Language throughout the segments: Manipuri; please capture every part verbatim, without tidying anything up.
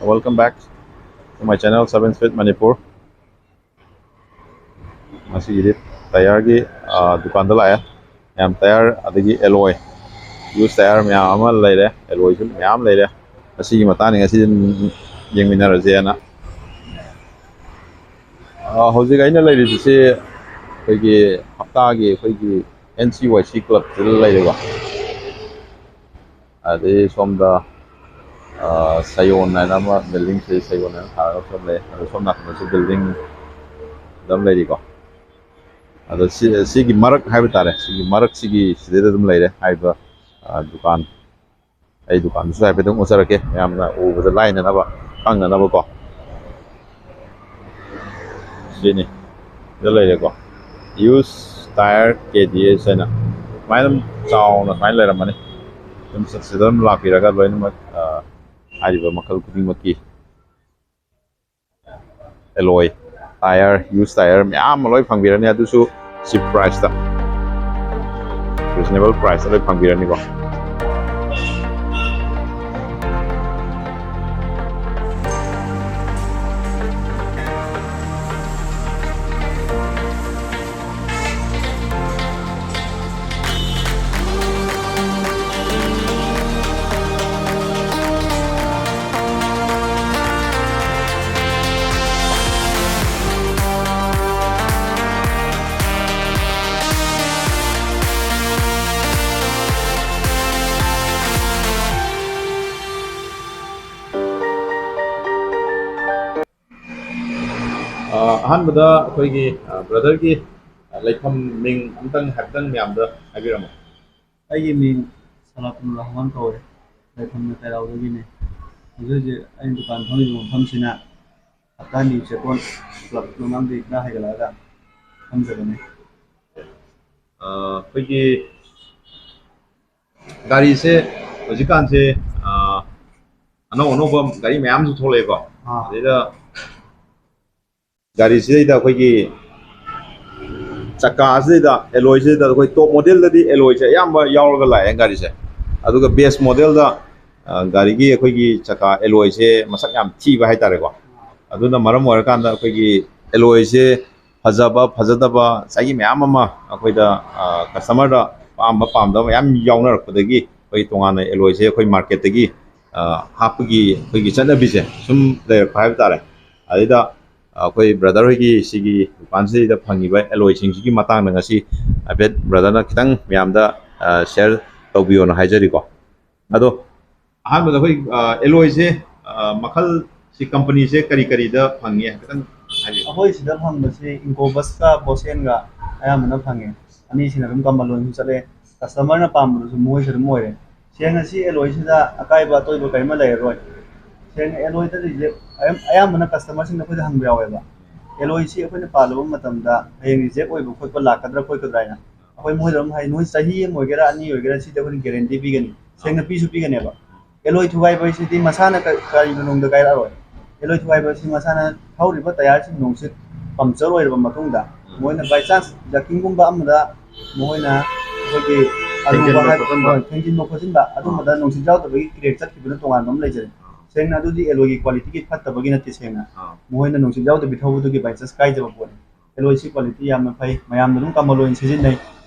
Welcome back to my channel, Seven Speed Manipur. ꯉꯁꯤꯒꯤꯗꯤ ꯇꯥꯌꯔꯒꯤ, ꯑꯥ, ꯗꯨꯀꯥꯟꯗ ꯂꯥꯛꯑꯦ꯫ ꯃꯌꯥꯝ ꯇꯥꯌꯔ ꯑꯗꯒꯤ ꯑꯦꯂꯣꯏ, ꯌꯨꯁ ꯇꯥꯌꯔ ꯃꯌꯥꯝ ꯑꯃ ꯂꯩꯔꯦ, ꯑꯦꯂꯣꯏꯁꯨ ꯃꯌꯥꯝ ꯂꯩꯔꯦ꯫ ꯃꯁꯤꯒꯤ ꯃꯇꯥꯡꯅꯤ ꯉꯁꯤ ꯌꯦꯡꯃꯤꯟꯅꯔꯁꯦꯅ꯫ ꯑꯥ, ꯍꯧꯖꯤꯛ ꯑꯩꯅ ꯂꯩꯔꯤꯕꯁꯤ ꯑꯩꯈꯣꯏꯒꯤ ꯍꯞꯇꯥꯒꯤ ꯑꯩꯈꯣꯏꯒꯤ N C Y C club ꯁꯤꯗ ꯂꯩꯔꯦꯀꯣ꯫ ꯑꯗꯩ ꯁꯣꯝꯗ, ꯑꯥ, ꯁꯌꯣꯟ ꯍꯥꯏꯅ ꯑꯃ building ꯁꯤ ꯁꯌꯣꯟ ꯍꯥꯏꯅ ꯊꯥꯔꯒ ꯁꯣꯝ ꯂꯩ꯫ ꯑꯗꯣ ꯁꯣꯝ ꯅꯥꯀꯟꯗꯁꯨ building ꯑꯗꯨꯝ ꯂꯩꯔꯤꯀꯣ꯫ ꯑꯗꯣ ꯁꯤ, ꯁꯤꯒꯤ ꯃꯔꯛ ꯍꯥꯏꯕ ꯇꯥꯔꯦ, ꯁꯤꯒꯤ ꯃꯔꯛꯁꯤꯒꯤ ꯁꯤꯗꯩꯗ ꯑꯗꯨꯝ ꯂꯩꯔꯦ ꯍꯥꯏꯔꯤꯕ, ꯑꯥ, ꯗꯨꯀꯥꯟ꯫ ꯑꯩ ꯗꯨꯀꯥꯟꯗꯨꯁꯨ ꯍꯥꯏꯐꯦꯠꯇꯪ ꯎꯠꯆꯔꯛꯀꯦ, ꯃꯌꯥꯝꯅ ꯎꯕꯗ ꯂꯥꯏꯅꯅꯕ, ꯈꯪꯅꯅꯕꯀꯣ꯫ ꯁꯤꯅꯤ, ꯁꯤꯗ ꯂꯩꯔꯦꯀꯣ, use tyre K D H ꯍꯥꯏꯅ꯫ ꯁꯨꯃꯥꯏꯅ ꯑꯗꯨꯝ ꯆꯥꯎꯅ ꯁꯨꯃꯥꯏꯅ ꯂꯩꯔꯝꯃꯅꯤ꯫ ꯑꯗꯨꯝ ꯁꯤꯗ ꯑꯗꯨꯝ ꯂꯥꯛꯄꯤꯔꯒ ꯂꯣꯏꯅꯃꯛ, ꯑ, ꯍꯥꯏꯔꯤꯕ ꯃꯈꯜ ꯈꯨꯗꯤꯡꯃꯛꯀꯤ ꯑꯦꯂꯣꯏ ꯇꯥꯌꯔ, ꯌꯨꯁ ꯇꯥꯌꯔ ꯃꯌꯥꯝ ꯑꯃ ꯂꯣꯏ ꯐꯪꯕꯤꯔꯅꯤ, ꯑꯗꯨꯁꯨ cheap price ꯇ, reasonable price ꯇ ꯂꯣꯏ ꯐꯪꯕꯤꯔꯅꯤꯀꯣ꯫ ꯑ, ꯑꯍꯥꯟꯕꯗ ꯑꯩꯈꯣꯏꯒꯤ, ꯑ, brother ꯒꯤ, ꯑ, ꯂꯩꯐꯝ ꯃꯤꯡ ꯑꯝꯇꯪ ꯍꯥꯏꯐꯦꯠꯇꯪ ꯃꯌꯥꯝꯗ ꯍꯥꯏꯕꯤꯔꯝꯃꯣ꯫ ꯑꯩꯒꯤ ꯃꯤꯡ ꯁꯂꯥꯇꯨꯜ ꯔꯍꯃꯥꯟ ꯀꯧꯋꯦ꯫ ꯂꯩꯐꯝꯅ ꯀꯩꯔꯥꯎꯗꯒꯤꯅꯦ꯫ ꯍꯧꯖꯤꯛ ꯍꯧꯖꯤꯛ ꯑꯩꯅ ꯗꯨꯀꯥꯟ ꯐꯝꯃꯤꯕ ꯃꯐꯝꯁꯤꯅ ꯍꯞꯇꯥ ꯑꯅꯤ ꯆꯦꯀꯣꯟ club ꯃꯃꯥꯡꯗꯒꯤ ꯈꯔ ꯍꯥꯏꯒꯠꯂꯛꯑꯒ ꯐꯝꯖꯕꯅꯦ꯫ ꯑ, ꯑꯩꯈꯣꯏꯒꯤ ꯒꯥꯔꯤꯁꯦ ꯍꯧꯖꯤꯛꯀꯥꯟꯁꯦ, ꯑ, ꯑꯅꯧ ꯑꯅꯧꯕ ꯒꯥꯔꯤ ꯃꯌꯥꯝꯁꯨ ꯊꯣꯛꯂꯛꯑꯦꯀꯣ꯫ ꯑꯥ꯫ ꯑꯗꯩꯗ ꯒꯥꯔꯤꯁꯤꯗꯩꯗ ꯑꯩꯈꯣꯏꯒꯤ ꯆꯀꯥꯁꯤꯗꯩꯗ, ꯑꯦꯂꯣꯏꯁꯤꯗꯩꯗ ꯑꯩꯈꯣꯏ top model ꯗꯗꯤ ꯑꯦꯂꯣꯏꯁꯦ ꯑꯌꯥꯝꯕ ꯌꯥꯎꯔꯒ ꯂꯥꯛꯑꯦ ꯒꯥꯔꯤꯁꯦ꯫ ꯑꯗꯨꯒ base model ꯗ, ꯑ, ꯒꯥꯔꯤꯒꯤ ꯑꯩꯈꯣꯏꯒꯤ ꯆꯀꯥ alloyꯁꯦ ꯃꯁꯛ ꯌꯥꯝ ꯊꯤꯕ ꯍꯥꯏꯇꯥꯔꯦꯀꯣ꯫ ꯑꯗꯨꯅ ꯃꯔꯝ ꯑꯣꯏꯔꯀꯥꯟꯗ ꯑꯩꯈꯣꯏꯒꯤ alloyꯁꯦ ꯐꯖꯕ ꯐꯖꯗꯕ ꯉꯁꯥꯏꯒꯤ ꯃꯌꯥꯝ ꯑꯃ ꯑꯩꯈꯣꯏꯗ, ꯑ, customerꯗ ꯄꯥꯝꯕ ꯄꯥꯝꯗꯕ ꯃꯌꯥꯝ ꯌꯥꯎꯅꯔꯛꯄꯗꯒꯤ ꯑꯩꯈꯣꯏ ꯇꯣꯉꯥꯟꯅ alloyꯁꯦ ꯑꯩꯈꯣꯏ marketꯇꯒꯤ, ꯑ, ꯍꯥꯞꯄꯒꯤ ꯑꯩꯈꯣꯏꯒꯤ ꯆꯠꯅꯕꯤꯁꯦ ꯁꯨꯝ ꯂꯩꯔꯛꯄ ꯍꯥꯏꯕ ꯇꯥꯔꯦ꯫ ꯑꯗꯩꯗ ꯑꯩꯈꯣꯏ brother ꯍꯣꯏꯒꯤ ꯁꯤꯒꯤ ꯗꯨꯀꯥꯟꯁꯤꯗꯩꯗ ꯐꯪꯉꯤꯕ alloyꯁꯤꯡꯁꯤꯒꯤ ꯃꯇꯥꯡꯗ ꯉꯁꯤ ꯍꯥꯏꯐꯦꯠ brotherꯅ ꯈꯤꯇꯪ ꯃꯌꯥꯝꯗ, ꯑ, share ꯇꯧꯕꯤꯌꯣꯅ ꯍꯥꯏꯖꯔꯤꯀꯣ꯫ ꯑꯗꯣ ꯑꯍꯥꯟꯕꯗ ꯑꯩꯈꯣꯏ, ꯑ, alloyꯁꯦ, ꯑ, ꯃꯈꯜ ꯁꯤ companyꯁꯦ ꯀꯔꯤ ꯀꯔꯤꯗ ꯐꯪꯉꯤ ꯍꯥꯏꯐꯦꯠꯇꯪ ꯍꯥꯏꯕꯤꯌꯨ꯫ ꯑꯩꯈꯣꯏ ꯁꯤꯗ ꯐꯪꯕꯁꯤ Incobusꯀ Boschꯒ ꯑꯌꯥꯝꯕꯅ ꯐꯪꯉꯦ꯫ ꯑꯅꯤꯁꯤꯅ ꯑꯗꯨꯝ ꯀꯃꯟ ꯑꯣꯏꯅ ꯆꯠꯂꯦ꯫ Customerꯅ ꯄꯥꯝꯕꯗꯨꯁꯨ ꯃꯈꯣꯏꯁꯨ ꯑꯗꯨꯝ ꯑꯣꯏꯔꯦ꯫ ꯁꯦꯡꯅ ꯁꯤ alloyꯁꯤꯗ ꯑꯀꯥꯏꯕ ꯑꯇꯣꯏꯕ ꯀꯔꯤꯝ ꯂꯩꯔꯔꯣꯏ꯫ ꯁꯦꯡꯅ alloyꯗ reject ꯑꯌꯥꯝ-, ꯑꯌꯥꯝꯕꯅ customerꯁꯤꯡꯅ ꯑꯩꯈꯣꯏꯗ ꯍꯪꯕ ꯌꯥꯎꯋꯦꯕ꯫ Alloyꯁꯤ ꯑꯩꯈꯣꯏꯅ ꯄꯥꯜꯂꯨꯕ ꯃꯇꯝꯗ ꯍꯌꯦꯡ reject ꯑꯣꯏꯕ ꯈꯣꯠꯄ ꯂꯥꯛꯀꯗ꯭ꯔꯥ ꯈꯣꯠꯀꯗ꯭ꯔꯥ ꯍꯥꯏꯅ꯫ ꯑꯩꯈꯣꯏ ꯃꯈꯣꯏꯗ ꯑꯗꯨꯝ ꯍꯥꯏ, "ꯅꯣꯏ ꯆꯍꯤ ꯑꯃ ꯑꯣꯏꯒꯦꯔꯥ ꯑꯅꯤ ꯑꯣꯏꯒꯦꯔꯥ ꯁꯤꯗ ꯑꯩꯈꯣꯏꯅ guarantee ꯄꯤꯒꯅꯤ, ꯁꯦꯡꯅ ꯄꯤꯁꯨ ꯄꯤꯒꯅꯦꯕ꯫ Alloy ꯊꯨꯒꯥꯏꯕ ꯍꯥꯏꯁꯤꯗꯤ ꯃꯁꯥꯅ ꯀ-, ꯀꯔꯤ ꯃꯅꯨꯡꯗ ꯀꯥꯏꯔꯛꯑꯔꯣꯏ꯫ Alloy ꯊꯨꯒꯥꯏꯕ ꯑꯁꯤ ꯃꯁꯥꯅ ꯊꯧꯔꯤꯕ tyreꯁꯤꯡ ꯅꯨꯡꯁꯤꯠ puncture ꯑꯣꯏꯔꯕ ꯃꯇꯨꯡꯗ ꯃꯣꯏꯅ by chance ꯖꯔꯀꯤꯡꯒꯨꯝꯕ ꯑꯃꯗ ꯃꯈꯣꯏꯅ ꯑꯩꯈꯣꯏꯒꯤ ꯑꯔꯨꯕ ꯊꯦꯡꯖꯤꯟꯕ ꯍꯥꯏ-, ꯈꯣꯠꯆꯤꯟꯕ꯫ ꯍꯣꯏ, ꯊꯦꯡꯖꯤꯟꯕ ꯈꯣꯠꯆꯤꯟꯕ ꯑꯗꯨꯝꯕꯗ ꯅꯨꯡꯁꯤꯠ ꯌꯥꯎꯗꯕꯒꯤ crack ꯆꯠꯈꯤꯕꯅ ꯇꯣꯉꯥꯟꯕ ꯑꯃ ꯂꯩꯖꯔꯦ꯫ ꯑꯥ꯫ ꯁꯦꯡꯅ ꯑꯗꯨꯗꯤ alloyꯒꯤ qualityꯒꯤ ꯐꯠꯇꯕꯒꯤ ꯅꯠꯇꯦ ꯁꯦꯡꯅ꯫ ꯑꯥ꯫ ꯃꯈꯣꯏꯅ ꯅꯨꯡꯁꯤꯠ ꯌꯥꯎꯗꯕꯤ ꯊꯧꯕꯗꯨꯒꯤ by chance ꯀꯥꯏꯖꯕ ꯄꯣꯠꯅꯤ꯫ Alloyꯁꯤ quality ꯌꯥꯝꯅ ꯐꯩ, ꯃꯌꯥꯝꯅ ꯑꯗꯨꯝ ꯀꯃꯟ ꯑꯣꯏꯅ ꯁꯤꯖꯤꯟꯅꯩ꯫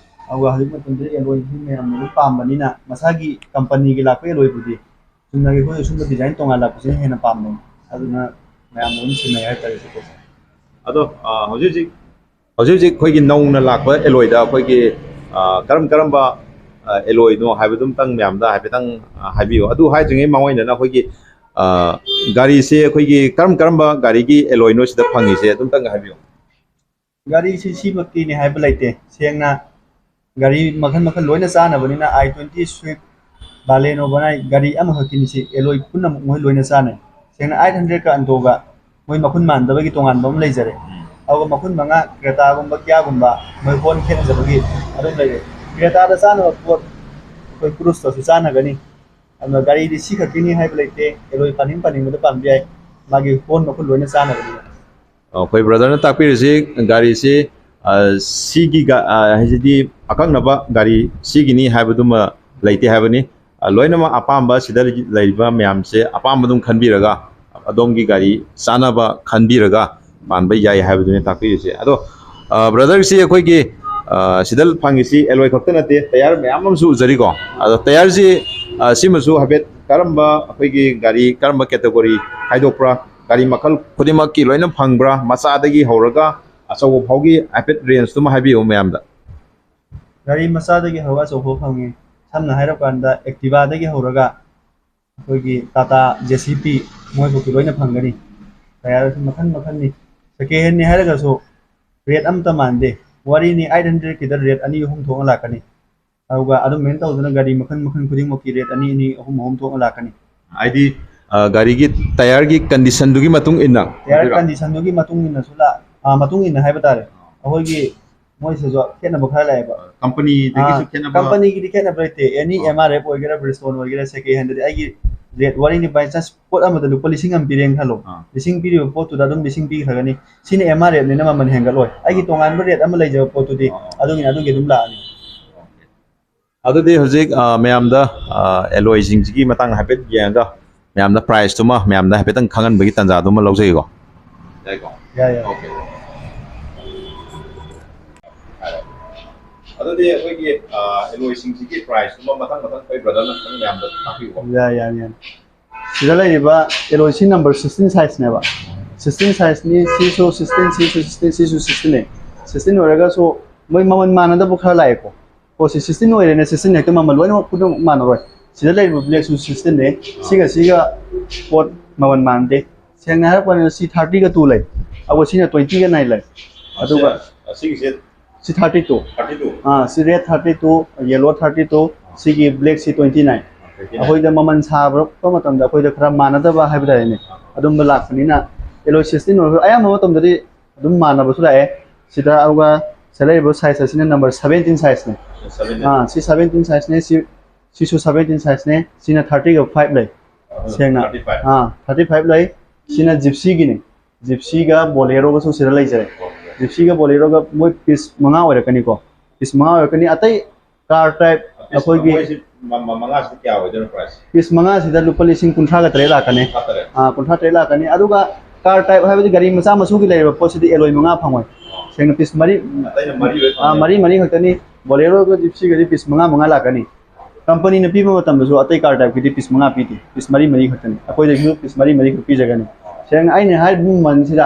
ꯑꯗꯨꯒ ꯍꯧꯖꯤꯛ ꯃꯇꯝꯗꯗꯤ alloyꯁꯤ ꯃꯌꯥꯝꯅ ꯑꯗꯨꯝ ꯄꯥꯝꯕꯅꯤꯅ ꯃꯁꯥꯒꯤ companyꯒꯤ ꯂꯥꯛꯄ alloyꯕꯨꯗꯤ ꯆꯨꯝꯅꯒꯤ ꯑꯩꯈꯣꯏ ꯑꯁꯨꯝꯕ design ꯇꯣꯉꯥꯟ ꯂꯥꯛꯄꯁꯤꯅ ꯍꯦꯟꯅ ꯄꯥꯝꯅꯩ꯫ ꯑꯗꯨꯅ ꯃꯌꯥꯝꯅ ꯑꯗꯨꯝ ꯁꯤꯟꯅꯩ ꯍꯥꯏꯇꯥꯔꯦ ꯁꯤ ꯄꯣꯠꯁꯦ꯫ ꯑꯗꯣ, ꯑ, ꯍꯧꯖꯤꯛ ꯍꯧꯖꯤꯛ, ꯍꯧꯖꯤꯛ ꯍꯧꯖꯤꯛ ꯑꯩꯈꯣꯏꯒꯤ ꯅꯧꯅ ꯂꯥꯛꯄ alloyꯗ ꯑꯩꯈꯣꯏꯒꯤ, ꯑ, ꯀꯔꯝ ꯀꯔꯝꯕ, ꯑ, alloyꯅꯣ ꯍꯥꯏꯕꯗꯨꯝꯇꯪ ꯃꯌꯥꯝꯗ ꯍꯥꯏꯐꯦꯠꯇꯪ, ꯑ, ꯍꯥꯏꯕꯤꯌꯨ꯫ ꯑꯗꯨ ꯍꯥꯏꯗ꯭ꯔꯤꯉꯩ ꯃꯃꯥꯡ ꯑꯣꯏꯅ ꯑꯩꯈꯣꯏꯒꯤ, ꯑ, ꯒꯥꯔꯤꯁꯦ ꯑꯩꯈꯣꯏꯒꯤ ꯀꯔꯝ ꯀꯔꯝꯕ ꯒꯥꯔꯤꯒꯤ alloyꯅꯣ ꯁꯤꯗ ꯐꯪꯉꯤꯁꯦ ꯑꯗꯨꯝꯇꯪ ꯍꯥꯏꯕꯤꯌꯨ꯫ ꯒꯥꯔꯤꯁꯤ ꯁꯤꯃꯛꯀꯤꯅꯤ ꯍꯥꯏꯕ ꯂꯩꯇꯦ꯫ ꯁꯦꯡꯅ ꯒꯥꯔꯤ ꯃꯈꯜ ꯃꯈꯜ ꯂꯣꯏꯅ ꯆꯥꯅꯕꯅꯤꯅ I twenty, Swift, Baleno, ꯕꯅꯥꯏ ꯒꯥꯔꯤ ꯑꯃꯈꯛꯀꯤꯅꯤ ꯁꯤ꯫ Alloy ꯄꯨꯝꯅꯃꯛ ꯃꯣꯏ ꯂꯣꯏꯅ ꯆꯥꯅꯩ꯫ ꯁꯦꯡꯅ eight hundredꯀ Antoꯒ ꯃꯣꯏ ꯃꯈꯨꯟ ꯃꯥꯟꯗꯕꯒꯤ ꯇꯣꯉꯥꯟꯕ ꯑꯃ ꯂꯩꯖꯔꯦ꯫ ꯑꯗꯨꯒ ꯃꯈꯨꯟ ꯃꯉꯥ Cretaꯒꯨꯝꯕ, Kiaꯒꯨꯝꯕ ꯃꯣꯏ ꯍꯣꯟ ꯈꯦꯠꯅꯖꯕꯒꯤ ꯑꯗꯨꯝ ꯂꯩꯔꯦ꯫ Cretaꯗ ꯆꯥꯅꯕ ꯄꯣꯠ ꯑꯩꯈꯣꯏ Cruzeꯇꯁꯨ ꯆꯥꯟꯅꯒꯅꯤ꯫ ꯑꯗꯨꯅ ꯒꯥꯔꯤꯗꯤ ꯁꯤ ꯈꯛꯀꯤꯅꯤ ꯍꯥꯏꯕ ꯂꯩꯇꯦ꯫ Alloy ꯄꯥꯅꯤꯡ ꯄꯥꯅꯤꯡꯕꯗ ꯄꯥꯟꯕ ꯌꯥꯏ꯫ ꯃꯥꯒꯤ ꯍꯣꯟ ꯃꯈꯨꯟ ꯂꯣꯏꯅ ꯆꯥꯟꯅꯕꯅꯤꯅ꯫ ꯑꯩꯈꯣꯏ brotherꯅ ꯇꯥꯛꯄꯤꯔꯤꯁꯤ ꯒꯥꯔꯤꯁꯤ, ꯑ, ꯁꯤꯒꯤ ꯒ-, ꯑ, ꯍꯥꯏꯁꯤꯗꯤ ꯑꯀꯛꯅꯕ ꯒꯥꯔꯤ ꯁꯤꯒꯤꯅꯤ ꯍꯥꯏꯕꯗꯨꯃ ꯂꯩꯇꯦ ꯍꯥꯏꯕꯅꯤ꯫ ꯑ, ꯂꯣꯏꯅꯃꯛ ꯑꯄꯥꯝꯕ, ꯁꯤꯗ ꯂꯩꯔꯤꯕ ꯃꯌꯥꯝꯁꯦ ꯑꯄꯥꯝꯕ ꯑꯗꯨꯝ ꯈꯟꯕꯤꯔꯒ, ꯑꯗꯣꯝꯒꯤ ꯒꯥꯔꯤ ꯆꯥꯅꯕ ꯈꯟꯕꯤꯔꯒ ꯄꯥꯟꯕ ꯌꯥꯏ ꯍꯥꯏꯕꯗꯨꯅꯤ ꯇꯥꯛꯄꯤꯔꯤꯁꯦ꯫ ꯑꯗꯣ, ꯑ, ꯕ꯭ꯔꯗꯔꯁꯤ ꯑꯩꯈꯣꯏꯒꯤ, ꯑ, ꯁꯤꯗ ꯐꯪꯉꯤꯁꯤ ꯑꯦꯂꯣꯏ ꯈꯛꯇ ꯅꯠꯇꯦ, ꯇꯌꯥꯔ ꯃꯌꯥꯝ ꯑꯃꯁꯨ ꯎꯖꯔꯤꯀꯣ꯫ ꯑꯗꯣ ꯇꯌꯥꯔꯁꯤ, ꯑ, ꯁꯤꯃꯁꯨ ꯍꯥꯏꯐꯦꯠ ꯀꯔꯝꯕ, ꯑꯩꯈꯣꯏꯒꯤ ꯒꯥꯔꯤ ꯀꯔꯝꯕ ꯀꯦꯇꯒꯣꯔꯤ ꯈꯥꯏꯗꯣꯛꯄ꯭ꯔꯥ, ꯒꯥꯔꯤ ꯃꯈꯜ ꯈꯨꯗꯤꯡꯃꯛꯀꯤ ꯂꯣꯏꯅ ꯐꯪꯕ꯭ꯔꯥ, ꯃꯆꯥꯗꯒꯤ ꯍꯧꯔꯒ ꯑꯆꯧꯕ ꯐꯥꯎꯒꯤ ꯍꯥꯏꯐꯦꯠ ꯔꯦꯟꯖꯇꯨꯃ ꯍꯥꯏꯕꯤꯌꯨ ꯃꯌꯥꯝꯗ꯫ ꯒꯥꯔꯤ ꯃꯆꯥꯗꯒꯤ ꯍꯧꯔꯒ ꯑꯆꯧꯕ ꯐꯥꯎ ꯐꯪꯉꯤ꯫ ꯁꯝꯅ ꯍꯥꯏꯔꯀꯥꯟꯗ Activa ꯗꯒꯤ ꯍꯧꯔꯒ ꯑꯩꯈꯣꯏꯒꯤ Tata, JCB, ꯃꯣꯏꯐꯥꯎꯀꯤ ꯂꯣꯏꯅ ꯐꯪꯒꯅꯤ꯫ ꯇꯌꯥꯔꯁꯨ ꯃꯈꯜ ꯃꯈꯜꯅꯤ꯫ Second hand ꯅꯤ ꯍꯥꯏꯔꯒꯁꯨ ꯔꯦꯠ ꯑꯃꯠꯇ ꯃꯥꯟꯗꯦ꯫ ꯋꯥꯔꯤꯅꯤ, eight hundred ꯀꯤꯗ ꯔꯦꯠ ꯑꯅꯤ ꯑꯍꯨꯝ ꯊꯣꯛꯅ ꯂꯥꯛꯀꯅꯤ꯫ ꯑꯗꯨꯒ ꯑꯗꯨꯃꯥꯏꯅ ꯇꯧꯗꯅ ꯒꯥꯔꯤ ꯃꯈꯜ ꯃꯈꯜ ꯈꯨꯗꯤꯡꯃꯛꯀꯤ ꯔꯦꯠ ꯑꯅꯤ ꯑꯅꯤ, ꯑꯍꯨꯝ ꯑꯍꯨꯝ ꯊꯣꯛꯅ ꯂꯥꯛꯀꯅꯤ꯫ ꯍꯥꯏꯗꯤ, ꯑ, ꯒꯥꯔꯤꯒꯤ ꯇꯌꯥꯔꯒꯤ ꯀꯟꯗꯤꯁꯟꯗꯨꯒꯤ ꯃꯇꯨꯡ ꯏꯟꯅ ꯇꯌꯥꯔ ꯑꯣꯏꯗꯣꯏꯔꯣ? ꯀꯟꯗꯤꯁꯟꯗꯨꯒꯤ ꯃꯇꯨꯡ ꯏꯟꯅꯁꯨ ꯂꯥꯛ-, ꯑ, ꯃꯇꯨꯡ ꯏꯟꯅ ꯍꯥꯏꯕ ꯇꯥꯔꯦ꯫ ꯑꯩꯈꯣꯏꯒꯤ ꯃꯣꯏꯁꯤꯁꯨ ꯈꯦꯠꯅꯕ ꯈꯔ ꯂꯥꯛꯑꯦꯕ꯫ ꯀꯝꯄꯅꯤꯗꯒꯤꯁꯨ ꯑꯥ, ꯈꯦꯠꯅꯕ? ꯀꯝꯄꯅꯤꯒꯤꯗꯤ ꯈꯦꯠꯅꯕ ꯂꯩꯇꯦ꯫ Any ꯑꯥ꯫ M R F ꯑꯣꯏꯒꯦꯔꯥ, Bridgestone ꯑꯣꯏꯒꯦꯔꯥ, second hand ꯗꯗꯤ ꯑꯩꯒꯤ ꯔꯦꯠ ꯋꯥꯔꯤꯅꯤ, by chance ꯄꯣꯠ ꯑꯃꯗ ꯂꯨꯄꯥ ꯂꯤꯁꯤꯡ ꯑꯃ ꯄꯤꯔꯦꯅ ꯈꯜꯂꯣ꯫ ꯑꯥ꯫ ꯂꯤꯁꯤꯡ ꯄꯤꯔꯤꯕ ꯄꯣꯠꯇꯨꯗ ꯑꯗꯨꯝ ꯂꯤꯁꯤꯡ ꯄꯤꯈ꯭ꯔꯒꯅꯤ꯫ ꯁꯤꯅ M R F ꯅꯤꯅ ꯃꯃꯜ ꯍꯦꯟꯒꯠꯂꯣꯏ꯫ ꯑꯩꯒꯤ ꯑꯥ꯫ ꯇꯣꯉꯥꯟꯕ ꯔꯦꯠ ꯑꯃ ꯂꯩꯖꯕ ꯄꯣꯠꯇꯨꯗꯤ ꯑꯥ꯫ ꯑꯗꯨꯒꯤꯅ ꯑꯗꯨꯒꯤ ꯑꯗꯨꯝ ꯂꯥꯛꯑꯅꯤ꯫ ꯑꯗꯨꯗꯤ ꯍꯧꯖꯤꯛ, ꯑ, ꯃꯌꯥꯝꯗ, ꯑ, ꯑꯦꯂꯣꯏꯁꯤꯡꯁꯤꯒꯤ ꯃꯇꯥꯡꯗ ꯍꯥꯏꯐꯦꯠ ꯌꯦꯡꯉꯒ ꯃꯌꯥꯝꯗ ꯄ꯭ꯔꯥꯏꯁꯇꯨꯃ ꯃꯌꯥꯝꯗ ꯍꯥꯏꯐꯦꯠꯇꯪ ꯈꯪꯍꯟꯕꯒꯤ ꯇꯥꯟꯖꯥꯗꯨꯃ ꯂꯧꯖꯒꯦꯀꯣ꯫ ꯌꯥꯏꯀꯣ? ꯌꯥꯏ, ꯌꯥꯏ꯫ Okay. ꯑꯗꯨꯗꯤ ꯑꯩꯈꯣꯏꯒꯤ, ꯑ, ꯑꯦꯂꯣꯏꯁꯤꯡꯁꯤꯒꯤ ꯄ꯭ꯔꯥꯏꯁꯇꯨꯃ ꯃꯊꯪ ꯃꯊꯪ ꯑꯩꯈꯣꯏ ꯕ꯭ꯔꯗꯔꯅ ꯈꯤꯇꯪ ꯃꯌꯥꯝꯗ ꯇꯥꯛꯄꯤꯌꯨꯀꯣ꯫ ꯌꯥꯏ, ꯌꯥꯏ, ꯌꯥꯏ꯫ ꯁꯤꯗ ꯂꯩꯔꯤꯕ ꯑꯦꯂꯣꯏꯁꯤ number sixteen size ꯅꯦꯕ꯫ Sixteen size ꯅꯤ, ꯁꯤꯁꯨ sixteen, ꯁꯤꯁꯨ sixteen, ꯁꯤꯁꯨ sixteen ꯅꯦ꯫ Sixteen ꯑꯣꯏꯔꯒꯁꯨ ꯃꯣꯏ ꯃꯃꯜ ꯃꯥꯟꯅꯗꯕ ꯈꯔ ꯂꯥꯛꯑꯦꯀꯣ꯫ ꯄꯣꯠꯁꯤ sixteen ꯑꯣꯏꯔꯦꯅꯦ, sixteen ꯍꯦꯛꯇ ꯃꯃꯜ ꯂꯣꯏꯅꯃꯛ ꯄꯨꯝꯅꯃꯛ ꯃꯥꯟꯅꯔꯣꯏ꯫ ꯁꯤꯗ ꯂꯩꯔꯤꯕ black ꯁꯨ sixteen ꯅꯦ, ꯁꯤꯒ ꯁꯤꯒ ꯄꯣꯠ ꯃꯃꯜ ꯃꯥꯟꯅꯗꯦ꯫ ꯁꯦꯡꯅ ꯍꯥꯏꯔꯛꯄ ꯀꯥꯟꯗ ꯁꯤ thirty ꯒ two ꯂꯩ, ꯑꯗꯨꯒ ꯁꯤꯅ twenty ꯒ nine ꯂꯩ꯫ ꯑꯗꯨꯒ ꯁꯤ, ꯑꯁꯤꯒꯤꯁꯦ ꯁꯤ thirty two꯫ Thirty two? ꯑꯥ, ꯁꯤ red thirty two, yellow thirty two, ꯁꯤꯒꯤ black ꯁꯤ twenty nine꯫ Twenty nine꯫ ꯑꯩꯈꯣꯏꯗ ꯃꯃꯜ ꯁꯥꯕ ꯃꯇꯝꯗ ꯑꯩꯈꯣꯏꯗ ꯈꯔ ꯃꯥꯟꯅꯗꯕ ꯍꯥꯏꯕ ꯇꯥꯔꯦꯅꯦ, ꯑꯗꯨꯝꯕ ꯂꯥꯛꯄꯅꯤꯅ ꯑꯦꯂꯣꯏ sixteen ꯑꯣꯏꯔꯁꯨ ꯑꯌꯥꯝꯕ ꯃꯇꯝꯗꯗꯤ ꯑꯗꯨꯝ ꯃꯥꯟꯅꯕꯁꯨ ꯂꯥꯛꯑꯦ꯫ ꯁꯤꯗ ꯑꯗꯨꯒ ꯁꯤꯗ ꯂꯩꯔꯤꯕ size ꯑꯁꯤꯅ number seventeen size ꯅꯦ꯫ Seventeen꯫ ꯑꯥ, ꯁꯤ seventeen size ꯅꯦ, ꯁꯤ, ꯁꯤꯁꯨ seventeen size ꯅꯦ꯫ ꯁꯤꯅ thirty ꯒ five ꯂꯩ꯫ ꯑꯗꯨ ꯁꯦꯡꯅ꯫ Thirty five꯫ ꯑꯥ, thirty five ꯂꯩ꯫ ꯁꯤꯅ Gypsy ꯒꯤꯅꯦ꯫ Gypsy ꯒ Bolero ꯒꯁꯨ ꯁꯤꯗ ꯂꯩꯖꯔꯦ꯫ Okay꯫ Gypsy ꯒ Bolero ꯒ ꯃꯣꯏ piece ꯃꯉꯥ ꯑꯣꯏꯔꯛꯀꯅꯤꯀꯣ꯫ Piece ꯃꯉꯥ ꯑꯣꯏꯔꯛꯀꯅꯤ꯫ ꯑꯇꯩ car type piece ꯑꯩꯈꯣꯏꯒꯤ ꯃꯣꯏꯁꯤ ꯃ- ꯃ- ꯃꯉꯥꯁꯤꯗ ꯀꯌꯥ ꯑꯣꯏꯗꯣꯏꯅꯣ price? ꯄꯤꯁ ꯃꯉꯥꯁꯤꯗ ꯂꯨꯄꯥ ꯂꯤꯁꯤꯡ ꯀꯨꯟꯊ꯭ꯔꯥꯒ ꯇꯔꯦꯠ ꯂꯥꯛꯀꯅꯤ꯫ ꯀꯨꯟꯊ꯭ꯔꯥ ꯇꯔꯦꯠ꯫ ꯑꯥ, ꯀꯨꯟꯊ꯭ꯔꯥ ꯇꯔꯦꯠ ꯂꯥꯛꯀꯅꯤ꯫ ꯑꯗꯨꯒ car type ꯍꯥꯏꯕꯗꯤ ꯒꯥꯔꯤ ꯃꯆꯥ ꯃꯁꯨꯒꯤ ꯂꯩꯔꯤꯕ ꯄꯣꯠꯁꯤꯗꯤ alloy ꯃꯉꯥ ꯐꯪꯉꯣꯏ꯫ ꯑꯣ꯫ ꯁꯦꯡꯅ ꯄꯤꯁ ꯃꯔꯤ, ꯑꯇꯩꯅ ꯃꯔꯤ ꯂꯣꯏ ꯑꯥ, ꯐꯪꯉꯦ꯫ ꯃꯔꯤ ꯃꯔꯤ ꯈꯛꯇꯅꯤ꯫ Bolero ꯒ Gypsy ꯒꯗꯤ ꯄꯤꯁ ꯃꯉꯥ ꯃꯉꯥ ꯂꯥꯛꯀꯅꯤ꯫ Company ꯅ ꯄꯤꯕ ꯃꯇꯝꯗꯁꯨ ꯑꯇꯩ car type ꯀꯤꯗꯤ ꯄꯤꯁ ꯃꯉꯥ ꯄꯤꯗꯦ, ꯄꯤꯁ ꯃꯔꯤ ꯃꯔꯤ ꯈꯛꯇꯅꯤ꯫ ꯑꯩꯈꯣꯏꯗꯒꯤꯁꯨ ꯄꯤꯁ ꯃꯔꯤ ꯃꯔꯤ ꯈꯛ ꯄꯤꯖꯒꯅꯤ꯫ ꯁꯦꯡꯅ ꯑꯩꯅ ꯍꯥꯏꯔꯤꯕ ꯃꯃꯜꯁꯤꯗ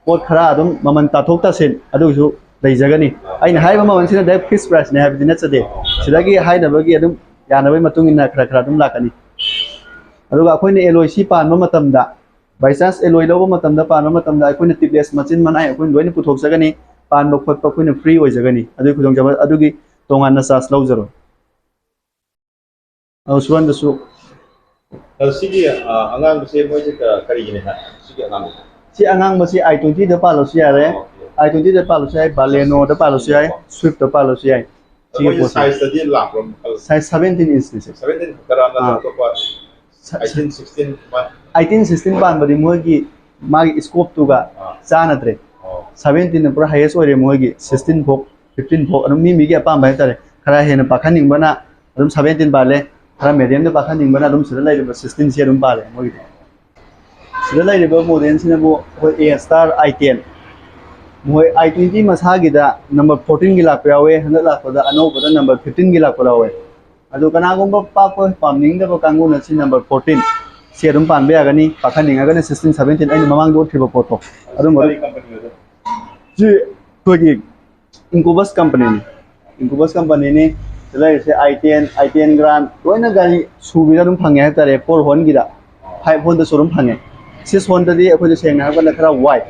ꯄꯣꯠ ꯈꯔ ꯑꯗꯨꯝ ꯃꯃꯜ ꯇꯥꯊꯣꯛ ꯇꯥꯁꯤꯟ ꯑꯗꯨꯒꯤꯁꯨ ꯂꯩꯖꯒꯅꯤ꯫ ꯑꯩꯅ ꯍꯥꯏꯔꯤꯕ ꯃꯃꯜꯁꯤꯅ direct fix price ꯅꯤ ꯍꯥꯏꯕꯗꯤ ꯅꯠꯆꯗꯦ꯫ ꯁꯤꯗꯒꯤ ꯍꯥꯏꯅꯕꯒꯤ ꯑꯗꯨꯝ ꯌꯥꯅꯕꯒꯤ ꯃꯇꯨꯡ ꯏꯟꯅ ꯈꯔ ꯈꯔ ꯑꯗꯨꯝ ꯂꯥꯛꯀꯅꯤ꯫ ꯑꯗꯨꯒ ꯑꯩꯈꯣꯏꯅ alloy ꯁꯤ ꯄꯥꯟꯕ ꯃꯇꯝꯗ, by chance alloy ꯂꯧꯕ ꯃꯇꯝꯗ, ꯄꯥꯟꯕ ꯃꯇꯝꯗ ꯑꯩꯈꯣꯏꯅ tipless ꯃꯆꯤꯟ ꯃꯅꯥꯏ ꯑꯩꯈꯣꯏꯅ ꯂꯣꯏꯅ ꯄꯨꯊꯣꯛꯆꯒꯅꯤ꯫ ꯄꯥꯟꯕ ꯈꯣꯠꯄ ꯑꯩꯈꯣꯏꯅ free ꯑꯣꯏꯖꯒꯅꯤ꯫ ꯑꯗꯨꯒꯤ ꯈꯨꯗꯣꯡꯆꯥꯕ ꯑꯗꯨꯒꯤ ꯇꯣꯉꯥꯟꯅ charge ꯂꯧꯖꯔꯣꯏ꯫ ꯑꯗꯨ ꯁꯨꯍꯟꯗꯁꯨ ꯑꯗꯣ ꯁꯤꯒꯤ, ꯑ, ꯑꯉꯥꯡꯕꯁꯦ ꯃꯣꯏꯁꯦ ꯀ-, ꯀꯔꯤꯒꯤꯅꯦ ꯍꯥꯏ? ꯁꯤꯒꯤ ꯑꯉꯥꯡꯕꯁꯦ? ꯁꯤ ꯑꯉꯥꯡꯕꯁꯤ i twenty ꯗ ꯄꯥꯜꯂꯁꯨ ꯌꯥꯔꯦ, ꯑꯣꯀꯦ꯫ I twenty ꯗ ꯄꯥꯜꯂꯁꯨ ꯌꯥꯏ, Baleno ꯗ ꯄꯥꯜꯂꯁꯨ ꯌꯥꯏ, Swift ꯇ ꯄꯥꯜꯂꯁꯨ ꯌꯥꯏ꯫ ꯁꯤꯒꯤ ꯃꯣꯏꯁꯦ ꯄꯣꯠꯁꯦ꯫ Size ꯇꯗꯤ ꯂꯥꯛꯄ꯭ꯔꯣ? Size seventeen inch ꯅꯤ, sir꯫ Seventeen ꯈꯛꯇꯔꯥ ꯅꯠꯇ꯭ꯔꯒ ꯑꯥ꯫ ꯑꯇꯣꯞꯄ? Sa-, eighteen, sixteen ꯁꯨꯃꯥꯏꯅ? Eighteen, sixteen ꯄꯥꯟꯕꯗꯤ ꯃꯣꯏꯒꯤ, ꯃꯥꯒꯤ scope ꯇꯨꯒ ꯑꯥ꯫ ꯆꯥꯟꯅꯗ꯭ꯔꯦ꯫ ꯑꯣ꯫ Seventeen ꯅ ꯄꯨꯔꯥ highest ꯑꯣꯏꯔꯦ ꯃꯣꯏꯒꯤ, sixteen ꯐꯥꯎ, fifteen ꯐꯥꯎ ꯑꯗꯨꯝ ꯃꯤ ꯃꯤꯒꯤ ꯑꯄꯥꯝꯕ ꯍꯥꯏꯇꯥꯔꯦ꯫ ꯈꯔ ꯍꯦꯟꯅ ꯄꯥꯈꯠꯅꯤꯡꯕꯅ ꯑꯗꯨꯝ seventeen ꯄꯥꯜꯂꯦ, ꯈꯔ medium ꯗ ꯄꯥꯈꯠꯅꯤꯡꯕꯅ ꯑꯗꯨꯝ ꯁꯤꯗ ꯂꯩꯔꯤꯕ sixteen ꯁꯤ ꯑꯗꯨꯝ ꯄꯥꯜꯂꯦ ꯃꯣꯏꯒꯤꯗꯤ꯫ ꯁꯤꯗ ꯂꯩꯔꯤꯕ model ꯁꯤꯅꯕꯨ ꯑꯩꯈꯣꯏ A star i ten, ꯃꯣꯏ i twenty ꯃꯁꯥꯒꯤꯗ number fourteen ꯒꯤ ꯂꯥꯛꯄ ꯌꯥꯎꯋꯦ, ꯍꯟꯗꯛ ꯂꯥꯛꯄꯗ ꯑꯅꯧꯕꯗ number fifteen ꯒꯤ ꯂꯥꯛꯄ ꯌꯥꯎꯋꯦ꯫ ꯑꯗꯨ ꯀꯅꯥꯒꯨꯝꯕ ꯄꯥꯛꯄ ꯄꯥꯝꯅꯤꯡꯗꯕ ꯀꯥꯡꯕꯨꯅ ꯁꯤ number fourteen ꯁꯤ ꯑꯗꯨꯝ ꯄꯥꯟꯕ ꯌꯥꯒꯅꯤ, ꯄꯥꯈꯠꯅꯤꯡꯉꯒꯅ sixteen, seventeen ꯑꯩꯅ ꯃꯃꯥꯡꯗ ꯎꯠꯈꯤꯕ ꯄꯣꯠꯇꯣ ꯑꯗꯨꯝꯕ ꯀꯔꯤ ꯑꯗꯨꯝ꯫ Company ꯑꯣꯏꯗꯣꯏꯅꯣ? ꯁꯤ ꯑꯩꯈꯣꯏꯒꯤ Incubus company ꯅꯤ꯫ Incubus company ꯅꯤ꯫ ꯁꯤꯗ ꯂꯩꯔꯤꯁꯦ i ten, i ten Grand ꯂꯣꯏꯅ ꯒꯥꯔꯤ ꯁꯨꯕꯤꯗ ꯑꯗꯨꯝ ꯐꯪꯉꯦ ꯍꯥꯏꯇꯥꯔꯦ꯫ Four horn ꯒꯤꯗ, five horn ꯗꯁꯨ ꯑꯗꯨꯝ ꯐꯪꯉꯦ꯫ Six horn ꯗꯗꯤ ꯑꯩꯈꯣꯏꯗ ꯁꯦꯡꯅ ꯍꯥꯏꯔꯀꯥꯟꯗ ꯈꯔ ꯋꯥꯏ꯫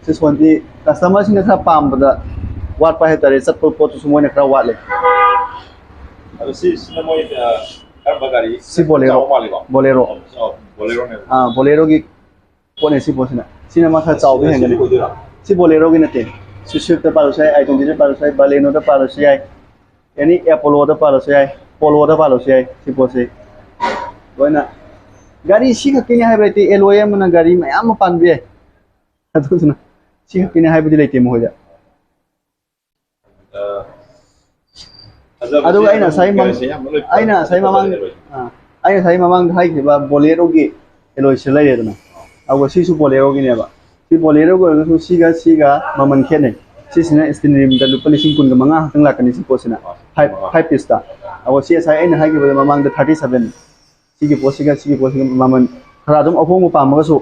Six horn ꯗꯤ customer ꯁꯤꯡꯅ ꯈꯔ ꯄꯥꯝꯕꯗ ꯋꯥꯠꯄ ꯍꯥꯏꯇꯥꯔꯦ, ꯆꯠꯄ ꯄꯣꯠꯇꯨꯁꯨ ꯃꯣꯏꯅ ꯈꯔ ꯋꯥꯠꯂꯦ꯫ ꯑꯗꯣ ꯁꯤ, ꯁꯤꯅ ꯃꯣꯏ, ꯑ, ꯀꯔꯝꯕ ꯒꯥꯔꯤ? ꯁꯤ Bolero꯫ ꯆꯥꯎꯕ ꯃꯥꯜꯂꯤꯀꯣ? Bolero꯫ ꯑꯣ, ꯑꯣ, Bolero ꯅꯦꯕ꯫ ꯑꯥ, Bolero ꯒꯤ ꯄꯣꯠꯅꯦ ꯁꯤ ꯄꯣꯠꯁꯤꯅ꯫ ꯁꯤꯅ ꯃꯥ ꯈꯔ ꯆꯥꯎꯕ ꯁꯤ, ꯁꯤ ꯍꯦꯟꯒꯅꯤ꯫ ꯑꯣꯏꯗꯣꯏꯔꯥ? ꯁꯤ Bolero ꯒꯤ ꯅꯠꯇꯦ꯫ ꯁꯤ Swift ꯇ ꯄꯥꯜꯂꯁꯨ ꯌꯥꯏ, i twenty ꯗ ꯄꯥꯜꯂꯁꯨ ꯌꯥꯏ, Baleno ꯗ ꯄꯥꯜꯂꯁꯨ ꯌꯥꯏ, any Apollo ꯗ ꯄꯥꯜꯂꯁꯨ ꯌꯥꯏ, Polo ꯗ ꯄꯥꯜꯂꯁꯨ ꯌꯥꯏ꯫ ꯁꯤ ꯄꯣꯠꯁꯤ ꯂꯣꯏꯅ ꯒꯥꯔꯤ ꯁꯤ ꯈꯛꯀꯤꯅꯤ ꯍꯥꯏꯕ ꯂꯩꯇꯦ꯫ Alloy ꯑꯃꯅ ꯒꯥꯔꯤ ꯃꯌꯥꯝ ꯑꯃ ꯄꯥꯟꯕ ꯌꯥꯏ꯫ ꯑꯗꯨꯗꯨꯅ ꯁꯤ ꯈꯛꯀꯤꯅꯤ ꯍꯥꯏꯕꯗꯤ ꯂꯩꯇꯦ ꯃꯈꯣꯏꯗ꯫ ꯑ, ꯑꯗꯨꯒ ꯑꯩꯅ ꯉꯁꯥꯏ ꯃꯃꯥꯡ- ꯑꯩꯅ ꯉꯁꯥꯏ ꯃꯃꯥꯡ- ꯑꯥ, ꯑꯩꯅ ꯉꯁꯥꯏ ꯃꯃꯥꯡꯗ ꯍꯥꯏꯈꯤꯕ ꯕꯣꯂꯦꯔꯣꯒꯤ ꯑꯦꯂꯣꯏꯁꯦ ꯂꯩꯔꯦꯗꯅ꯫ ꯑꯗꯨꯒ ꯁꯤꯁꯨ ꯕꯣꯂꯦꯔꯣꯒꯤꯅꯦꯕ꯫ ꯁꯤ ꯕꯣꯂꯦꯔꯣꯒꯤ ꯑꯣꯏꯔꯒꯁꯨ ꯁꯤꯒ ꯁꯤꯒ ꯃꯃꯜ ꯈꯦꯠꯅꯩ꯫ ꯁꯤꯁꯤꯅ ꯁ꯭ꯇꯦꯟ ꯔꯤꯝꯗ ꯂꯨꯄꯥ ꯂꯤꯁꯤꯡ ꯀꯨꯟꯒ ꯃꯉꯥ ꯈꯛꯇꯪ ꯂꯥꯛꯀꯅꯤ ꯁꯤ ꯄꯣꯠꯁꯤꯅ꯫ ꯐꯥꯏꯚ ꯐꯥꯏꯚ ꯄꯤꯁꯇ꯫ ꯑꯗꯣ ꯁꯤ ꯉꯁꯥꯏ ꯑꯩꯅ ꯍꯥꯏꯈꯤꯕꯗ ꯃꯃꯥꯡꯗ ꯊꯥꯔꯇꯤ ꯁꯚꯦꯟ꯫ ꯁꯤꯒꯤ ꯄꯣꯠꯁꯤꯒ ꯁꯤꯒꯤ ꯄꯣꯠꯁꯤꯒ ꯃꯃꯜ ꯈꯔ ꯑꯗꯨꯝ ꯑꯍꯣꯡꯕ ꯄꯥꯝꯃꯒꯁꯨ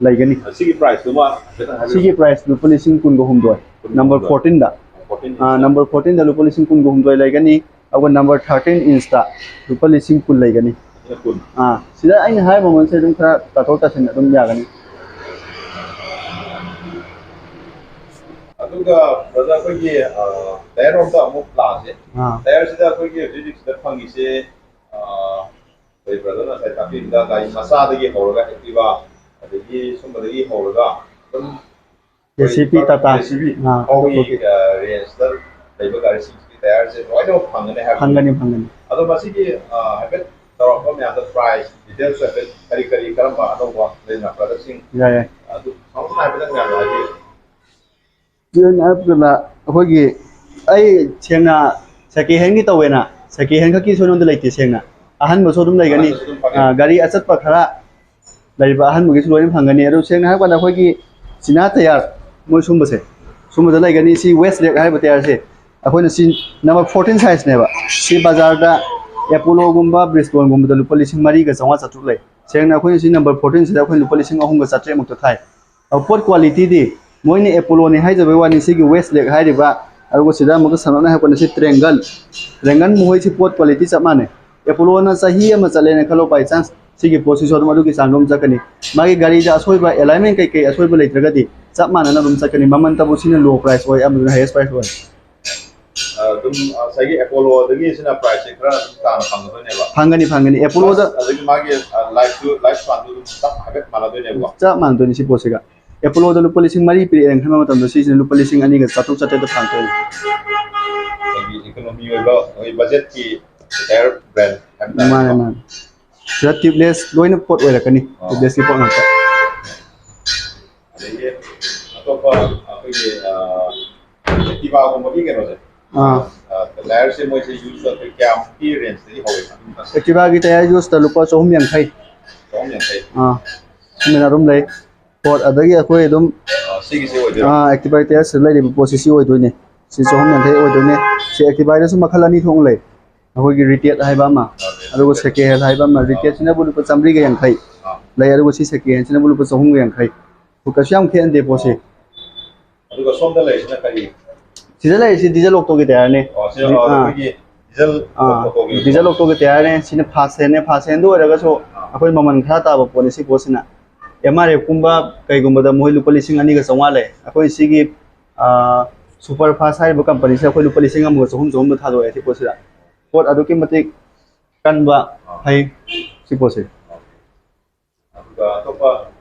ꯂꯩꯒꯅꯤ꯫ ꯁꯤꯒꯤ ꯄ꯭ꯔꯥꯏꯁꯇꯨꯃ ꯍꯥꯏꯐꯦꯠꯇꯪ ꯍꯥꯏꯕꯤꯔꯛꯑꯣ꯫ ꯁꯤꯒꯤ ꯄ꯭ꯔꯥꯏꯁ ꯂꯨꯄꯥ ꯂꯤꯁꯤꯡ ꯀꯨꯟꯒ ꯍꯨꯝꯗꯣꯏ꯫ ꯀꯨꯟꯒ ꯍꯨꯝꯗꯣꯏ꯫ ꯅꯝꯕꯔ ꯐꯣꯔꯇꯤꯟꯗ꯫ ꯐꯣꯔꯇꯤꯟ ꯑꯥ, ꯏꯟꯆ꯫ ꯅꯝꯕꯔ ꯐꯣꯔꯇꯤꯟꯗ ꯂꯨꯄꯥ ꯂꯤꯁꯤꯡ ꯀꯨꯟꯒ ꯍꯨꯝꯗꯣꯏ ꯂꯩꯒꯅꯤ꯫ ꯑꯗꯨꯒ ꯅꯝꯕꯔ ꯊꯥꯔꯇꯤꯟ ꯏꯟꯆꯇ ꯂꯨꯄꯥ ꯂꯤꯁꯤꯡ ꯀꯨꯟ ꯂꯩꯒꯅꯤ꯫ ꯂꯤꯁꯤꯡ ꯀꯨꯟ꯫ ꯑꯥ, ꯁꯤꯗ ꯑꯩꯅ ꯍꯥꯏꯔꯤꯕ ꯃꯃꯜꯁꯦ ꯑꯗꯨꯝ ꯈꯔ ꯇꯥꯊꯣꯛ ꯇꯥꯁꯤꯟ ꯑꯗꯨꯝ ꯌꯥꯒꯅꯤ꯫ ꯑꯗꯨꯒ ꯕ꯭ꯔꯗꯔ, ꯑꯩꯈꯣꯏꯒꯤ, ꯑ, ꯇꯥꯌꯔ ꯔꯣꯝꯗ ꯑꯃꯨꯛ ꯂꯥꯛꯑꯁꯦ꯫ ꯑꯥ꯫ ꯇꯥꯌꯔꯁꯤꯗ ꯑꯩꯈꯣꯏꯒꯤ ꯍꯧꯖꯤꯛ ꯍꯧꯖꯤꯛ ꯁꯤꯗ ꯐꯪꯉꯤꯁꯦ, ꯑ, ꯑꯩꯈꯣꯏ ꯕ꯭ꯔꯗꯔꯅ ꯉꯁꯥꯏ ꯇꯥꯛꯄꯤꯕꯗ ꯒꯥꯔꯤ ꯃꯆꯥꯗꯒꯤ ꯍꯧꯔꯒ Activa, ꯑꯗꯒꯤ ꯁꯨꯝꯕꯗꯒꯤ ꯍꯧꯔꯒ ꯑꯗꯨꯝ JCB, ꯇꯥꯇꯥ꯫ JCB ꯑꯥ, ꯐꯥꯎꯒꯤ, ꯑꯣꯀꯦ꯫ ꯑ, ꯔꯦꯟꯖꯇ ꯂꯩꯕ ꯒꯥꯔꯤꯁꯤꯡꯁꯤꯒꯤ ꯇꯥꯌꯔꯁꯦ ꯂꯣꯏꯅꯃꯛ ꯐꯪꯒꯅꯤ ꯍꯥꯏꯕ꯫ ꯐꯪꯒꯅꯤ, ꯐꯪꯒꯅꯤ꯫ ꯑꯗꯣ ꯃꯁꯤꯒꯤ, ꯑ, ꯍꯥꯏꯐꯦꯠ ꯆꯥꯎꯔꯥꯛꯄ ꯃꯌꯥꯝꯗ ꯄ꯭ꯔꯥꯏꯁ ꯗꯤꯇꯦꯜꯁ ꯍꯥꯏꯐꯦꯠ ꯀꯔꯤ ꯀꯔꯤ ꯀꯔꯝꯕ ꯑꯅꯧꯕ ꯂꯩꯅ ꯄ꯭ꯔꯗꯛꯁꯤꯡ ꯌꯥꯏ, ꯌꯥꯏ꯫ ꯑꯗꯨ ꯆꯥꯎꯔꯥꯛꯅ ꯍꯥꯏꯐꯦꯠꯇꯪ ꯃꯌꯥꯝꯗ ꯍꯥꯏꯕꯤꯌꯨ꯫ ꯍꯥꯏꯔꯞꯇꯅ ꯑꯩꯈꯣꯏꯒꯤ, ꯑꯩ ꯁꯦꯡꯅ ꯁꯦꯀꯦꯟ ꯍꯦꯟꯒꯤ ꯇꯧꯋꯦꯅ, ꯁꯦꯀꯦꯟ ꯍꯦꯟ ꯈꯛꯀꯤꯁꯨ ꯑꯩꯉꯣꯟꯗ ꯂꯩꯇꯦ ꯁꯦꯡꯅ꯫ ꯑꯍꯟꯕꯁꯨ ꯑꯗꯨꯝ ꯂꯩꯒꯅꯤ꯫ ꯑꯍꯟꯕꯁꯨ ꯑꯗꯨꯝ ꯐꯪꯉꯦ꯫ ꯑꯥ, ꯒꯥꯔꯤ ꯑꯆꯠꯄ ꯈꯔ ꯂꯩꯕ ꯑꯍꯟꯕꯒꯤꯁꯨ ꯂꯣꯏꯅ ꯐꯪꯒꯅꯤ꯫ ꯑꯗꯨ ꯁꯦꯡꯅ ꯍꯥꯏꯔ ꯀꯥꯟꯗ ꯑꯩꯈꯣꯏꯒꯤ ꯆꯤꯅꯥ ꯇꯌꯥꯔ ꯃꯣꯏ ꯁꯨꯝꯕꯁꯦ, ꯁꯨꯝꯕꯗ ꯂꯩꯒꯅꯤ꯫ ꯁꯤ ꯋꯦꯁ ꯂꯦꯛ ꯍꯥꯏꯔꯤꯕ ꯇꯌꯥꯔꯁꯦ ꯑꯩꯈꯣꯏꯅ ꯁꯤ ꯅꯝꯕꯔ ꯐꯣꯔꯇꯤꯟ ꯁꯥꯏꯖꯅꯦꯕ꯫ ꯁꯤ ꯕꯖꯥꯔꯗ ꯑꯦꯄꯣꯂꯣꯒꯨꯝꯕ ꯕ꯭ꯔꯤꯁꯇꯣꯟꯒꯨꯝꯕꯗ ꯂꯨꯄꯥ ꯂꯤꯁꯤꯡ ꯃꯔꯤꯒ ꯆꯥꯝꯃꯉꯥ ꯆꯥꯇ꯭ꯔꯨꯛ ꯂꯩ꯫ ꯁꯦꯡꯅ ꯑꯩꯈꯣꯏꯅ ꯁꯤ ꯅꯝꯕꯔ ꯐꯣꯔꯇꯤꯟꯁꯤꯗ ꯑꯩꯈꯣꯏꯅ ꯂꯨꯄꯥ ꯂꯤꯁꯤꯡ ꯑꯍꯨꯝꯒ ꯆꯥꯇ꯭ꯔꯦꯠꯃꯨꯛꯇ ꯊꯥꯏ꯫ ꯑꯗꯣ ꯄꯣꯠ ꯀ꯭ꯋꯥꯂꯤꯇꯤꯗꯤ ꯃꯣꯏꯅ ꯑꯦꯄꯣꯂꯣꯅꯤ ꯍꯥꯏꯖꯕꯩ ꯋꯥꯅꯤ, ꯁꯤꯒꯤ ꯋꯦꯁ ꯂꯦꯛ ꯍꯥꯏꯔꯤꯕ, ꯑꯗꯨꯒ ꯁꯤꯗ ꯑꯃꯨꯛꯀ ꯁꯝꯂꯞꯅ ꯍꯥꯏꯔꯛꯄꯗ ꯁꯤ ꯇ꯭ꯔꯦꯡꯒꯜ, ꯇ꯭ꯔꯦꯡꯒꯜ ꯃꯈꯣꯏꯁꯤ ꯄꯣꯠ ꯀ꯭ꯋꯥꯂꯤꯇꯤ ꯆꯞ ꯃꯥꯟꯅꯩ꯫ ꯑꯦꯄꯣꯂꯣꯅ ꯆꯍꯤ ꯑꯃ ꯆꯠꯂꯦꯅ ꯈꯜꯂꯣ, by chance ꯁꯤꯒꯤ ꯄꯣꯠꯁꯤꯁꯨ ꯑꯗꯨꯝ ꯑꯗꯨꯒꯤ ꯆꯥꯡꯗꯣ ꯑꯗꯨꯝ ꯆꯠꯀꯅꯤ꯫ ꯃꯥꯒꯤ ꯒꯥꯔꯤꯗ ꯑꯁꯣꯏꯕ, ꯑꯦꯂꯥꯏꯟꯃꯦꯟ ꯀꯩꯀꯩ ꯑꯁꯣꯏꯕ ꯂꯩꯇ꯭ꯔꯒꯗꯤ ꯆꯞ ꯃꯥꯟꯅꯅ ꯑꯗꯨꯝ ꯆꯠꯀꯅꯤ꯫ ꯃꯃꯜꯇꯕꯨ ꯁꯤꯅ ꯂꯣ ꯄ꯭ꯔꯥꯏꯁ ꯑꯣꯏ, ꯑꯃꯗꯨꯅ ꯍꯥꯏꯌꯦꯁ ꯄ꯭ꯔꯥꯏꯁ ꯑꯣꯏ꯫ ꯑꯗꯨꯝ ꯉꯁꯥꯏꯒꯤ ꯑꯦꯄꯣꯂꯣꯗꯒꯤ ꯁꯤꯅ ꯄ꯭ꯔꯥꯏꯁꯁꯦ ꯈꯔ ꯑꯗꯨꯝ ꯇꯥꯅ ꯐꯪꯒꯗꯣꯏꯅꯦꯕ꯫ ꯐꯪꯒꯅꯤ, ꯐꯪꯒꯅꯤ꯫ ꯑꯦꯄꯣꯂꯣꯗ ꯑꯗꯒꯤ ꯃꯥꯒꯤ, ꯑ, ꯂꯥꯏꯐꯁꯨ, ꯂꯥꯏꯐ ꯁ꯭ꯄꯥꯟꯁꯨ ꯑꯗꯨꯝ ꯆꯞ ꯍꯥꯏꯐꯦꯠ ꯃꯥꯟꯅꯗꯣꯏꯅꯦꯕꯀꯣ꯫ ꯆꯞ ꯃꯥꯟꯅꯗꯣꯏꯅꯤ ꯁꯤ ꯄꯣꯠꯁꯤꯒ꯫ ꯑꯦꯄꯣꯂꯣꯗ ꯂꯨꯄꯥ ꯂꯤꯁꯤꯡ ꯃꯔꯤ ꯄꯤꯔꯛꯑꯦꯅ ꯈꯟꯕ ꯃꯇꯝꯗ ꯁꯤꯁꯤꯅ ꯂꯨꯄꯥ ꯂꯤꯁꯤꯡ ꯑꯅꯤꯒ ꯆꯥꯇ꯭ꯔꯨꯛ ꯆꯥꯇ꯭ꯔꯦꯠꯇ ꯐꯪꯉꯛꯇꯣꯏꯅꯤ꯫ ꯑꯩꯈꯣꯏꯒꯤ ꯏꯀꯣꯅꯣꯃꯤ ꯑꯣꯏꯕ, ꯑꯩꯈꯣꯏ ꯕꯖꯦꯠꯀꯤ ꯇꯥꯌꯔ ꯕ꯭ꯔꯥꯟ ꯍꯥꯏꯕ ꯇꯥꯔꯦꯀꯣ꯫ ꯃꯥꯅꯦ, ꯃꯥꯅꯦ꯫ ꯁꯤꯗ ꯇ꯭ꯌꯨꯕꯂꯦꯁ ꯂꯣꯏꯅ ꯄꯣꯠ ꯑꯣꯏꯔꯛꯀꯅꯤ꯫ ꯑꯥ꯫ ꯇ꯭ꯌꯨꯕꯂꯦꯁꯀꯤ ꯄꯣꯠ ꯉꯥꯛꯇ꯫ ꯑꯗꯒꯤ ꯑꯇꯣꯞꯄ ꯑꯩꯈꯣꯏꯒꯤ, ꯑ, Activaꯒꯨꯝꯕꯒꯤ ꯀꯩꯅꯣꯁꯦ꯫ ꯑꯥ꯫ ꯑ, ꯇꯥꯌꯔꯁꯦ ꯃꯣꯏꯁꯦ ꯌꯨꯁ ꯑꯩꯈꯣꯏ ꯀꯌꯥꯃꯨꯛꯀꯤ ꯔꯦꯟꯖꯇꯒꯤ ꯍꯧꯋꯦ? ꯑꯦꯛꯇꯤꯚꯥꯒꯤ ꯇꯥꯌꯔ ꯌꯨꯁꯇ ꯂꯨꯄꯥ ꯆꯍꯨꯝ ꯌꯥꯡꯈꯩ꯫ ꯆꯍꯨꯝ ꯌꯥꯡꯈꯩ꯫ ꯑꯥ, ꯁꯨꯃꯥꯏꯅ ꯑꯗꯨꯝ ꯂꯩ꯫ ꯄꯣꯠ ꯑꯗꯒꯤ ꯑꯩꯈꯣꯏ ꯑꯗꯨꯝ ꯑꯥ, ꯁꯤꯒꯤꯁꯦ ꯑꯣꯏꯗꯣꯏꯔꯥ? ꯑꯥ, ꯑꯦꯛꯇꯤꯚꯥꯒꯤ ꯇꯥꯌꯔꯁꯤꯗ ꯂꯩꯔꯤꯕ ꯄꯣꯠꯁꯤ ꯁꯤ ꯑꯣꯏꯗꯣꯏꯅꯦ꯫ ꯁꯤ ꯆꯍꯨꯝ ꯌꯥꯡꯈꯩ ꯑꯣꯏꯗꯣꯏꯅꯦ꯫ ꯁꯤ ꯑꯦꯛꯇꯤꯚꯥꯒꯤꯗꯁꯨ ꯃꯈꯜ ꯑꯅꯤ ꯊꯣꯛꯅ ꯂꯩ꯫ ꯑꯩꯈꯣꯏꯒꯤ ꯔꯤꯇꯦꯠ ꯍꯥꯏꯕ ꯑꯃ, ꯑꯗꯨꯒ ꯁꯦꯀꯦꯟ ꯍꯦꯟ ꯍꯥꯏꯕ ꯑꯃ꯫ ꯔꯤꯇꯦꯠꯁꯤꯅꯕꯨ ꯂꯨꯄꯥ ꯆꯥꯝꯃꯔꯤꯒ ꯌꯥꯡꯈꯩ ꯑꯥ꯫ ꯂꯩ, ꯑꯗꯨꯒ ꯁꯤ ꯁꯦꯀꯦꯟ ꯍꯦꯟꯁꯤꯅꯕꯨ ꯂꯨꯄꯥ ꯆꯍꯨꯝꯒ ꯌꯥꯡꯈꯩ꯫ ꯀꯩꯁꯨ ꯌꯥꯝ ꯈꯦꯠꯅꯗꯦ ꯄꯣꯠꯁꯦ꯫ ꯑꯗꯨꯒ ꯁꯣꯝꯗ ꯂꯩꯔꯤꯁꯤꯅ ꯀꯔꯤ? ꯁꯤꯗ ꯂꯩꯔꯤꯁꯤ ꯗꯤꯖꯜ ꯑꯣꯛꯇꯣꯒꯤ ꯇꯥꯌꯔꯅꯦ꯫ ꯑꯣ, ꯁꯤ, ꯍꯧꯖꯤꯛ, ꯑꯣ, ꯑꯥ, ꯑꯩꯈꯣꯏꯒꯤ ꯗꯤꯖꯦꯜ ꯑꯥ, ꯑꯣꯇꯣꯒꯤ ꯗꯤꯖꯜ ꯑꯣꯛꯇꯣꯒꯤ ꯇꯥꯌꯔꯅꯦ꯫ ꯁꯤꯅ ꯐꯥꯁ ꯍꯦꯟꯅꯦ꯫ ꯐꯥꯁ ꯍꯦꯟꯗ ꯑꯣꯏꯔꯒꯁꯨ ꯑꯩꯈꯣꯏ ꯃꯃꯜ ꯈꯔ ꯇꯥꯕ ꯄꯣꯠꯅꯤ ꯁꯤ ꯄꯣꯠꯁꯤꯅ꯫ ꯑꯦꯝ ꯑꯥꯔ ꯑꯦꯐ ꯀꯨꯝꯕ ꯀꯩꯒꯨꯝꯕꯗ ꯃꯣꯏ ꯂꯨꯄꯥ ꯂꯤꯁꯤꯡ ꯑꯅꯤꯒ ꯆꯥꯝꯃꯉꯥ ꯂꯩ꯫ ꯑꯩꯈꯣꯏ ꯁꯤꯒꯤ, ꯑꯥ, ꯁꯨꯄꯔ ꯐꯥꯁ ꯍꯥꯏꯔꯤꯕ ꯀꯝꯄꯅꯤꯁꯦ ꯑꯩꯈꯣꯏ ꯂꯨꯄꯥ ꯂꯤꯁꯤꯡ ꯑꯃꯒ ꯆꯍꯨꯝ ꯆꯍꯨꯝꯗ ꯊꯥꯗꯣꯛꯑꯦ ꯁꯤ ꯄꯣꯠꯁꯤꯗ꯫ ꯄꯣꯠ ꯑꯗꯨꯛꯀꯤ ꯃꯇꯤꯛ ꯀꯟꯕ, ꯐꯩ ꯁꯤ ꯄꯣꯠꯁꯦ꯫ ꯑꯗꯨꯒ ꯑꯇꯣꯞꯄ,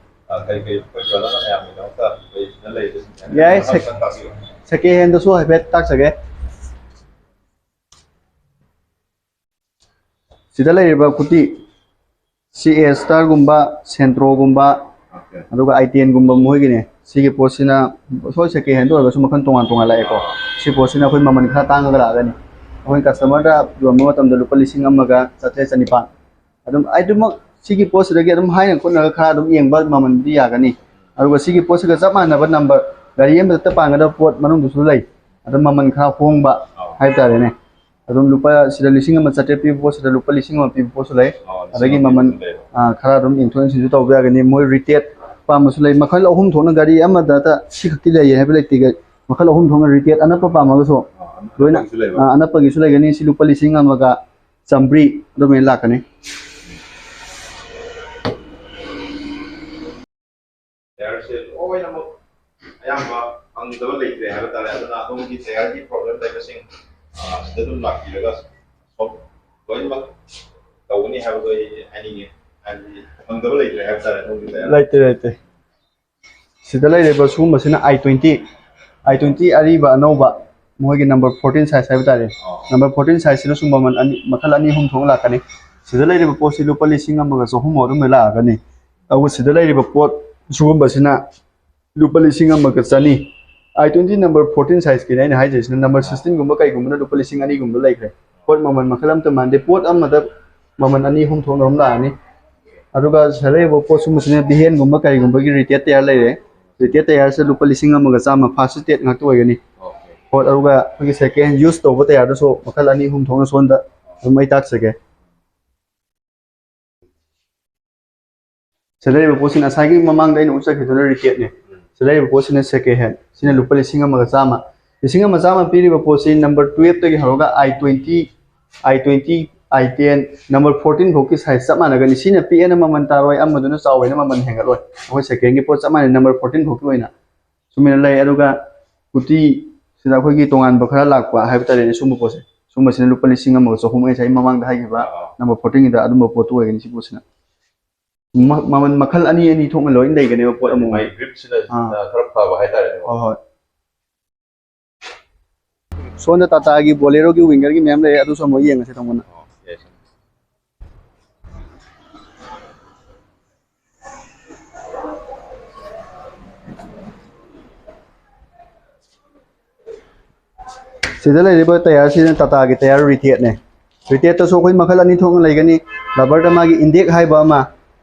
ꯑ, ꯀꯔꯤ ꯀꯔꯤ ꯑꯩꯈꯣꯏ ꯕ꯭ꯔꯗꯔꯅ ꯃꯌꯥꯝꯒꯤꯗꯃꯛꯇ ꯑꯩꯈꯣꯏ ꯁꯤꯗ ꯂꯩꯔꯤꯕꯁꯤꯡꯁꯦ ꯌꯥꯏ, ꯃꯈꯥ ꯁꯦꯛ-, ꯈꯤꯇꯪ ꯇꯥꯛꯄꯤꯌꯨ꯫ ꯁꯦꯀꯦꯟ ꯍꯦꯟꯗꯁꯨ ꯍꯥꯏꯐꯦꯠ ꯇꯥꯛꯆꯒꯦ꯫ ꯁꯤꯗ ꯂꯩꯔꯤꯕ ꯀꯨꯔꯇꯤ, ꯁꯤ ꯑꯦ ꯁ꯭ꯇꯥꯔꯒꯨꯝꯕ, ꯁꯦꯟꯇ꯭ꯔꯣꯒꯨꯝꯕ, ꯑꯗꯨꯒ ꯑꯥꯏ ꯇꯦꯟꯒꯨꯝꯕ ꯃꯈꯣꯏꯒꯤꯅꯦ꯫ ꯁꯤꯒꯤ ꯄꯣꯠꯁꯤꯅ ꯍꯣꯏ ꯁꯦꯀꯦꯟ ꯍꯦꯟꯗ ꯑꯣꯏꯔꯒꯁꯨ ꯃꯈꯜ ꯇꯣꯉꯥꯟ ꯇꯣꯉꯥꯟ ꯂꯥꯛꯑꯦꯀꯣ꯫ ꯁꯤ ꯄꯣꯠꯁꯤꯅ ꯑꯩꯈꯣꯏ ꯃꯃꯜ ꯈꯔ ꯇꯥꯡꯉꯒ ꯂꯥꯛꯑꯒꯅꯤ꯫ ꯑꯩꯈꯣꯏꯅ ꯀꯁꯇꯃꯔꯗ ꯌꯣꯟꯕ ꯃꯇꯝꯗ ꯂꯨꯄꯥ ꯂꯤꯁꯤꯡ ꯑꯃꯒ ꯆꯥꯇ꯭ꯔꯦꯠ ꯆꯅꯤꯄꯥꯟ꯫ ꯑꯗꯨꯝ ꯑꯗꯨꯃꯛ ꯁꯤꯒꯤ ꯄꯣꯠꯁꯤꯗꯒꯤ ꯑꯗꯨꯝ ꯍꯥꯏꯅ ꯈꯣꯠꯅꯔꯒ ꯈꯔ ꯑꯗꯨꯝ ꯌꯦꯡꯕ ꯃꯃꯜꯗꯤ ꯌꯥꯒꯅꯤ꯫ ꯑꯗꯨꯒ ꯁꯤꯒꯤ ꯄꯣꯠꯁꯤꯒ ꯆꯞ ꯃꯥꯟꯅꯕ ꯅꯝꯕꯔ, ꯒꯥꯔꯤ ꯑꯃꯗꯇ ꯄꯥꯟꯒꯗꯕ ꯄꯣꯠ ꯃꯅꯨꯡꯗꯁꯨ ꯂꯩ꯫ ꯑꯗꯨꯝ ꯃꯃꯜ ꯈꯔ ꯍꯣꯡꯕ ꯍꯥꯏꯕ ꯇꯥꯔꯦꯅꯦ꯫ ꯑꯗꯨꯝ ꯂꯨꯄꯥ ꯁꯤꯗ ꯂꯤꯁꯤꯡ ꯑꯃ ꯆꯥꯇ꯭ꯔꯦꯠ ꯄꯤꯕ ꯄꯣꯠꯁꯤꯗ ꯂꯨꯄꯥ ꯂꯤꯁꯤꯡ ꯑꯃ ꯄꯤꯕ ꯄꯣꯠꯁꯨ ꯂꯩ꯫ ꯑꯗꯒꯤ ꯃꯃꯜ, ꯑꯥ, ꯈꯔ ꯑꯗꯨꯝ ꯌꯦꯡꯊꯣꯛ ꯌꯦꯡꯁꯤꯟꯁꯨ ꯇꯧꯕ ꯌꯥꯒꯅꯤ꯫ ꯃꯣꯏ ꯔꯤꯇꯦꯠ ꯄꯥꯝꯕꯁꯨ ꯂꯩ꯫ ꯃꯈꯜ ꯑꯍꯨꯝ ꯊꯣꯛꯅ ꯒꯥꯔꯤ ꯑꯃꯗꯇ ꯁꯤꯈꯛꯀꯤ ꯂꯩꯌꯦ ꯍꯥꯏꯕ ꯂꯩꯇꯦ꯫ ꯒꯥꯔꯤ ꯃꯈꯜ ꯑꯍꯨꯝ ꯊꯣꯛꯅ ꯔꯤꯇꯦꯠ ꯑꯅꯛꯄ ꯄꯥꯝꯃꯒꯁꯨ ꯂꯣꯏꯅ, ꯑꯥ, ꯑꯅꯛꯄꯒꯤꯁꯨ ꯂꯩꯒꯅꯤ꯫ ꯁꯤ ꯂꯨꯄꯥ ꯂꯤꯁꯤꯡ ꯑꯃꯒ ꯆꯥꯝꯃꯔꯤ ꯑꯗꯨꯃꯥꯏꯅ ꯂꯥꯛꯀꯅꯤ꯫ ꯇꯥꯌꯔꯁꯦ ꯂꯣꯏꯅꯃꯛ ꯑꯌꯥꯝꯕ ꯐꯪꯗꯕ ꯂꯩꯇ꯭ꯔꯦ ꯍꯥꯏꯕ ꯇꯥꯔꯦ꯫ ꯑꯗꯨꯅ ꯑꯗꯣꯝꯒꯤ ꯇꯥꯌꯔꯒꯤ ꯄ꯭ꯔꯣꯕ꯭ꯂꯦꯝ ꯂꯩꯕꯁꯤꯡ, ꯑ, ꯁꯤꯗ ꯑꯗꯨꯝ ꯂꯥꯛꯄꯤꯔꯒ ꯁꯣꯞ ꯂꯣꯏꯅꯃꯛ ꯇꯧꯒꯅꯤ ꯍꯥꯏꯕꯗꯣ ꯑꯩ ꯍꯥꯏꯅꯤꯡꯉꯤ꯫ ꯍꯥꯏꯕꯗꯤ ꯐꯪꯗꯕ ꯂꯩꯇ꯭ꯔꯦ ꯍꯥꯏꯕ ꯇꯥꯔꯦ ꯑꯗꯣꯝꯒꯤ ꯇꯥꯌꯔ꯫ ꯂꯩꯇꯦ, ꯂꯩꯇꯦ꯫ ꯁꯤꯗ ꯂꯩꯔꯤꯕ ꯁꯤꯒꯨꯝꯕꯁꯤꯅ ꯑꯥꯏ ꯇ꯭ꯋꯦꯟꯇꯤ, ꯑꯥꯏ ꯇ꯭ꯋꯦꯟꯇꯤ ꯑꯔꯤꯕ ꯑꯅꯧꯕ, ꯃꯈꯣꯏꯒꯤ ꯅꯝꯕꯔ ꯐꯣꯔꯇꯤꯟ ꯁꯥꯏꯖ ꯍꯥꯏꯕ ꯇꯥꯔꯦ꯫ ꯑꯣ꯫ ꯅꯝꯕꯔ ꯐꯣꯔꯇꯤꯟ ꯁꯥꯏꯖꯁꯤꯗꯁꯨ ꯃꯃꯜ ꯑꯅꯤ, ꯃꯈꯜ ꯑꯅꯤ ꯑꯍꯨꯝ ꯊꯣꯛꯅ ꯂꯥꯛꯀꯅꯤ꯫ ꯁꯤꯗ ꯂꯩꯔꯤꯕ ꯄꯣꯠꯁꯤ ꯂꯨꯄꯥ ꯂꯤꯁꯤꯡ ꯑꯃꯒ ꯆꯍꯨꯝ ꯑꯗꯨꯝ ꯂꯥꯛꯑꯒꯅꯤ꯫ ꯑꯗꯨꯒ ꯁꯤꯗ ꯂꯩꯔꯤꯕ ꯄꯣꯠ ꯁꯤꯒꯨꯝꯕꯁꯤꯅ ꯂꯨꯄꯥ ꯂꯤꯁꯤꯡ ꯑꯃꯒ ꯆꯅꯤ꯫ ꯑꯥꯏ ꯇ꯭ꯋꯦꯟꯇꯤ ꯅꯝꯕꯔ ꯐꯣꯔꯇꯤꯟ ꯁꯥꯏꯖꯀꯤꯅꯦ ꯑꯩꯅ ꯍꯥꯏꯖꯔꯤꯁꯤꯅ, ꯅꯝꯕꯔ ꯁꯤꯛꯁꯇꯤꯟꯒꯨꯝꯕ ꯀꯩꯒꯨꯝꯕꯅ ꯂꯨꯄꯥ ꯂꯤꯁꯤꯡ ꯑꯅꯤꯒꯨꯝꯕ ꯂꯩꯈ꯭ꯔꯦ꯫ ꯄꯣꯠ ꯃꯃꯜ ꯃꯈꯜ ꯑꯃꯠꯇ ꯃꯥꯟꯗꯦ, ꯄꯣꯠ ꯑꯃꯗ ꯃꯃꯜ ꯑꯅꯤ ꯑꯍꯨꯝ ꯊꯣꯛꯅ ꯑꯗꯨꯝ ꯂꯥꯛꯑꯅꯤ꯫ ꯑꯗꯨꯒ ꯁꯤꯗ ꯂꯩꯔꯤꯕ ꯄꯣꯠ ꯁꯨꯝꯕꯁꯤꯅ ꯚꯤꯍꯦꯟꯒꯨꯝꯕ ꯀꯔꯤꯒꯨꯝꯕꯒꯤ ꯔꯤꯇꯦꯠ ꯇꯌꯥꯔ ꯂꯩꯔꯦ꯫ ꯔꯤꯇꯦꯠ ꯇꯌꯥꯔꯁꯦ ꯂꯨꯄꯥ ꯂꯤꯁꯤꯡ ꯑꯃꯒ ꯆꯥꯝꯃ, ꯐꯥꯔꯁ ꯔꯤꯇꯦꯠ ꯉꯥꯛꯇ ꯑꯣꯏꯒꯅꯤ꯫ ꯄꯣꯠ ꯑꯗꯨꯒ ꯑꯩꯈꯣꯏꯒꯤ ꯁꯦꯀꯦꯟ ꯍꯦꯟ ꯌꯨꯁ ꯇꯧꯕ ꯇꯌꯥꯔꯗꯁꯨ ꯃꯈꯜ ꯑꯅꯤ ꯑꯍꯨꯝ ꯊꯣꯛꯅ ꯁꯣꯝꯗ ꯑꯗꯨꯝ ꯑꯩ ꯇꯥꯛꯆꯒꯦ꯫ ꯁꯤꯗ ꯂꯩꯔꯤꯕ ꯄꯣꯠꯁꯤꯅ ꯉꯁꯥꯏꯒꯤ ꯃꯃꯥꯡꯗ ꯑꯩꯅ ꯎꯠꯆꯈꯤꯗꯨꯅ ꯔꯤꯇꯦꯠꯅꯦ꯫ ꯁꯤꯗ ꯂꯩꯔꯤꯕ ꯄꯣꯠꯁꯤꯅ ꯁꯦꯀꯦꯟ ꯍꯦꯟ, ꯁꯤꯅ ꯂꯨꯄꯥ ꯂꯤꯁꯤꯡ ꯑꯃꯒ ꯆꯥꯝꯃ꯫ ꯂꯤꯁꯤꯡ ꯑꯃ ꯆꯥꯝꯃ ꯄꯤꯔꯤꯕ ꯄꯣꯠꯁꯤ ꯅꯝꯕꯔ ꯇꯨꯌꯦꯜꯞꯇꯒꯤ ꯍꯧꯔꯒ ꯑꯥꯏ ꯇ꯭ꯋꯦꯟꯇꯤ, ꯑꯥꯏ ꯇ꯭ꯋꯦꯟꯇꯤ, ꯑꯥꯏ ꯇꯦꯟ, ꯅꯝꯕꯔ ꯐꯣꯔꯇꯤꯟ ꯐꯥꯎꯀꯤ ꯁꯥꯏꯖ ꯆꯞ ꯃꯥꯟꯅꯒꯅꯤ꯫ ꯁꯤꯅ ꯄꯤꯛꯑꯦꯅ ꯃꯃꯜ ꯇꯥꯔꯣꯏ, ꯑꯃꯗꯨꯅ ꯆꯥꯎꯋꯦꯅ ꯃꯃꯜ ꯍꯦꯟꯒꯠꯂꯣꯏ꯫ ꯑꯩꯈꯣꯏ ꯁꯦꯀꯦꯟꯒꯤ ꯄꯣꯠ ꯆꯞ ꯃꯥꯟꯅꯩ, ꯅꯝꯕꯔ ꯐꯣꯔꯇꯤꯟ ꯐꯥꯎꯀꯤ ꯑꯣꯏꯅ꯫ ꯁꯨꯃꯥꯏꯅ ꯂꯩ꯫ ꯑꯗꯨꯒ ꯀꯨꯔꯇꯤ, ꯁꯤꯗ ꯑꯩꯈꯣꯏꯒꯤ ꯇꯣꯉꯥꯟꯕ ꯈꯔ ꯂꯥꯛꯄ ꯍꯥꯏꯕ ꯇꯥꯔꯦꯅꯦ, ꯁꯨꯝꯕ ꯄꯣꯠꯁꯦ, ꯁꯨꯝꯕꯁꯤꯅ ꯂꯨꯄꯥ ꯂꯤꯁꯤꯡ ꯑꯃꯒ ꯆꯍꯨꯝ, ꯑꯩ ꯉꯁꯥꯏ ꯃꯃꯥꯡꯗ ꯍꯥꯏꯈꯤꯕ ꯑꯥ꯫ ꯅꯝꯕꯔ ꯐꯣꯔꯇꯤꯟꯒꯤꯗ ꯑꯗꯨꯝꯕ ꯄꯣꯠꯇꯨ ꯑꯣꯏꯒꯅꯤ꯫ ꯁꯤ ꯄꯣꯠꯁꯤꯅ ꯃ-, ꯃꯃꯜ ꯃꯈꯜ ꯑꯅꯤ ꯑꯅꯤ ꯊꯣꯛꯅ ꯂꯣꯏ ꯂꯩꯒꯅꯦꯕ ꯄꯣꯠ ꯑꯃꯃꯝ꯫ ꯃꯥꯒꯤ ꯒ꯭ꯔꯤꯞꯁꯤꯅ ꯑꯥ꯫ ꯈꯔ ꯐꯕ ꯍꯥꯏꯇꯥꯔꯦꯅꯦꯀꯣ꯫ ꯍꯣꯏ, ꯍꯣꯏ꯫ ꯁꯣꯝꯗ ꯇꯥꯇꯥꯒꯤ ꯕꯣꯂꯦꯔꯣꯒꯤ ꯋꯤꯡꯒꯔꯒꯤ ꯃꯌꯥꯝ ꯂꯩꯔꯦ, ꯑꯗꯨꯁꯨ ꯑꯃꯨꯛ ꯌꯦꯡꯉꯁꯤ ꯊꯣꯡꯕꯅ꯫ ꯑꯣ, ꯌꯥꯏ, ꯁꯥꯔ꯫ ꯁꯤꯗ ꯂꯩꯔꯤꯕ ꯇꯌꯥꯔꯁꯤꯅ ꯇꯥꯇꯥꯒꯤ ꯇꯌꯥꯔ ꯔꯤꯇꯦꯠꯅꯦ꯫ ꯔꯤꯇꯦꯠꯇꯁꯨ ꯑꯩꯈꯣꯏ ꯃꯈꯜ ꯑꯅꯤ ꯊꯣꯛꯅ ꯂꯩꯒꯅꯤ꯫ ꯔꯕꯔꯗ ꯃꯥꯒꯤ ꯏꯟꯗꯦꯛ ꯍꯥꯏꯕ ꯑꯃ,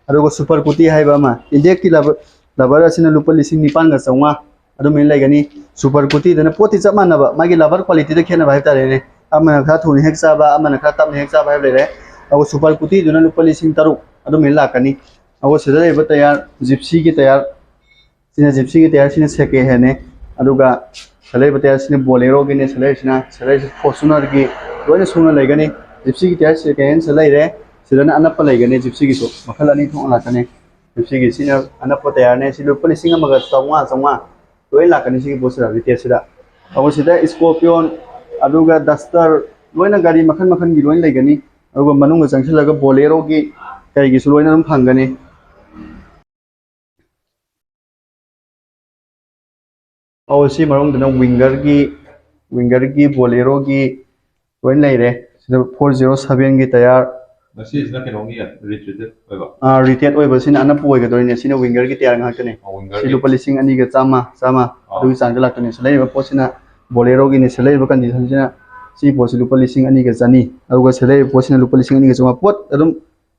ꯑꯗꯨꯒ ꯁꯨꯄꯔ ꯀꯨꯇꯤ ꯍꯥꯏꯕ ꯑꯃ꯫ ꯏꯟꯗꯦꯛꯀꯤ ꯔꯕꯔ, ꯔꯕꯔ ꯑꯁꯤꯅ ꯂꯨꯄꯥ ꯂꯤꯁꯤꯡ ꯅꯤꯄꯥꯟꯒ ꯆꯥꯝꯃꯉꯥ ꯑꯗꯨꯃꯥꯏꯅ ꯂꯩꯒꯅꯤ꯫ ꯁꯨꯄꯔ ꯀꯨꯇꯤꯗꯅ ꯄꯣꯠꯇꯤ ꯆꯞ ꯃꯥꯟꯅꯕ, ꯃꯥꯒꯤ ꯔꯕꯔ ꯀ꯭ꯋꯥꯂꯤꯇꯤꯗ ꯈꯦꯠꯅꯕ ꯍꯥꯏꯕ ꯇꯥꯔꯦꯅꯦ꯫ ꯑꯃꯅ ꯈꯔ ꯊꯨꯅ ꯍꯦꯛ ꯆꯥꯕ, ꯑꯃꯅ ꯈꯔ ꯇꯞꯅ ꯍꯦꯛ ꯆꯥꯕ ꯍꯥꯏꯕ ꯂꯩꯔꯦ꯫ ꯑꯗꯨꯒ ꯁꯨꯄꯔ ꯀꯨꯇꯤꯗꯨꯅ ꯂꯨꯄꯥ ꯂꯤꯁꯤꯡ ꯇꯔꯨꯛ ꯑꯗꯨꯃꯥꯏꯅ ꯂꯥꯛꯀꯅꯤ꯫ ꯑꯗꯨꯒ ꯁꯤꯗ ꯂꯩꯔꯤꯕ ꯇꯌꯥꯔ, ꯖꯤꯞꯁꯤꯒꯤ ꯇꯌꯥꯔ, ꯁꯤꯅ ꯖꯤꯞꯁꯤꯒꯤ ꯇꯌꯥꯔ, ꯁꯤꯅ ꯁꯦꯀꯦꯟ ꯍꯦꯟꯅꯦ꯫ ꯑꯗꯨꯒ ꯁꯤꯗ ꯂꯩꯔꯤꯕ ꯇꯌꯥꯔ, ꯁꯤꯅ ꯕꯣꯂꯦꯔꯣꯒꯤꯅꯦ, ꯁꯤꯗ ꯂꯩꯔꯤꯁꯤꯅ, ꯁꯤꯗ ꯂꯩꯔꯤꯁꯤ ꯐꯣꯔꯆꯨꯅꯔꯒꯤ ꯂꯣꯏꯅ ꯁꯨꯅ ꯂꯩꯒꯅꯤ꯫ ꯖꯤꯞꯁꯤꯒꯤ ꯇꯌꯥꯔ ꯁꯦꯀꯦꯟ ꯍꯦꯟ ꯁꯤꯗ ꯂꯩꯔꯦ, ꯁꯤꯗꯅ ꯑꯅꯞꯄ ꯂꯩꯒꯅꯤ꯫ ꯖꯤꯞꯁꯤꯒꯤꯁꯨ ꯃꯈꯜ ꯑꯅꯤ ꯊꯣꯛꯅ ꯂꯥꯛꯀꯅꯤ꯫ ꯖꯤꯞꯁꯤꯒꯤ ꯁꯤꯅ ꯑꯅꯞꯄ ꯇꯌꯥꯔꯅꯦ, ꯁꯤ ꯂꯨꯄꯥ ꯂꯤꯁꯤꯡ ꯑꯃꯒ ꯆꯥꯝꯃꯉꯥ, ꯆꯥꯝꯃꯉꯥ ꯂꯣꯏ ꯂꯥꯛꯀꯅꯤ ꯁꯤꯒꯤ ꯄꯣꯠꯁꯤꯗ, ꯔꯤꯇꯦꯜꯁꯤꯗ꯫ ꯑꯗꯨꯒ ꯁꯤꯗ ꯏꯁꯀꯣꯔꯄꯤꯌꯣꯟ, ꯑꯗꯨꯒ ꯗꯁꯇꯔ, ꯂꯣꯏꯅ ꯒꯥꯔꯤ ꯃꯈꯜ ꯃꯈꯜꯒꯤ ꯂꯣꯏꯅ ꯂꯩꯒꯅꯤ꯫ ꯑꯗꯨꯒ ꯃꯅꯨꯡꯗ ꯆꯪꯁꯤꯜꯂꯒ ꯕꯣꯂꯦꯔꯣꯒꯤ ꯀꯩꯒꯤꯁꯨ ꯂꯣꯏꯅ ꯑꯗꯨꯝ ꯐꯪꯒꯅꯤ꯫ ꯑꯧ, ꯁꯤ ꯃꯅꯨꯡꯗꯅ ꯋꯤꯡꯒꯔꯒꯤ, ꯋꯤꯡꯒꯔꯒꯤ, ꯕꯣꯂꯦꯔꯣꯒꯤ ꯂꯣꯏ ꯂꯩꯔꯦ꯫ ꯁꯤꯗ ꯐꯣꯔ ꯖꯤꯔꯣ ꯁꯚꯦꯟꯒꯤ ꯇꯌꯥꯔ, ꯃꯁꯤꯁꯤꯅ ꯀꯩꯅꯣꯒꯤ ꯔꯤꯇ꯭ꯔꯤꯇꯦꯠ ꯑꯣꯏꯕ꯫ ꯔꯤꯇꯦꯠ ꯑꯣꯏꯕꯁꯤꯅ ꯑꯅꯞꯄ ꯑꯣꯏꯒꯗꯣꯏꯅꯦ꯫ ꯁꯤꯅ ꯋꯤꯡꯒꯔꯒꯤ ꯇꯌꯥꯔ ꯉꯥꯛꯇꯅꯦ꯫ ꯋꯤꯡꯒꯔ ꯁꯤ ꯂꯨꯄꯥ ꯂꯤꯁꯤꯡ ꯑꯅꯤꯒ ꯆꯥꯝꯃ ꯆꯥꯝꯃ ꯑꯗꯨꯒꯤ ꯆꯥꯡꯗ ꯂꯥꯛꯇꯣꯏꯅꯦ꯫ ꯁꯤ ꯂꯩꯔꯤꯕ ꯄꯣꯠꯁꯤꯅ ꯕꯣꯂꯦꯔꯣꯒꯤꯅꯦ꯫ ꯁꯤ ꯂꯩꯔꯤꯕ ꯀꯟꯗꯤꯁꯟꯁꯤꯅ ꯁꯤ ꯄꯣꯠꯁꯤ ꯂꯨꯄꯥ ꯂꯤꯁꯤꯡ ꯑꯅꯤꯒ ꯆꯅꯤ, ꯑꯗꯨꯒ ꯁꯤ ꯂꯩꯔꯤꯕ ꯄꯣꯠꯁꯤꯅ ꯂꯨꯄꯥ ꯂꯤꯁꯤꯡ ꯑꯅꯤꯒ ꯆꯥꯝꯃꯉꯥ꯫ ꯄꯣꯠ ꯑꯗꯨꯝ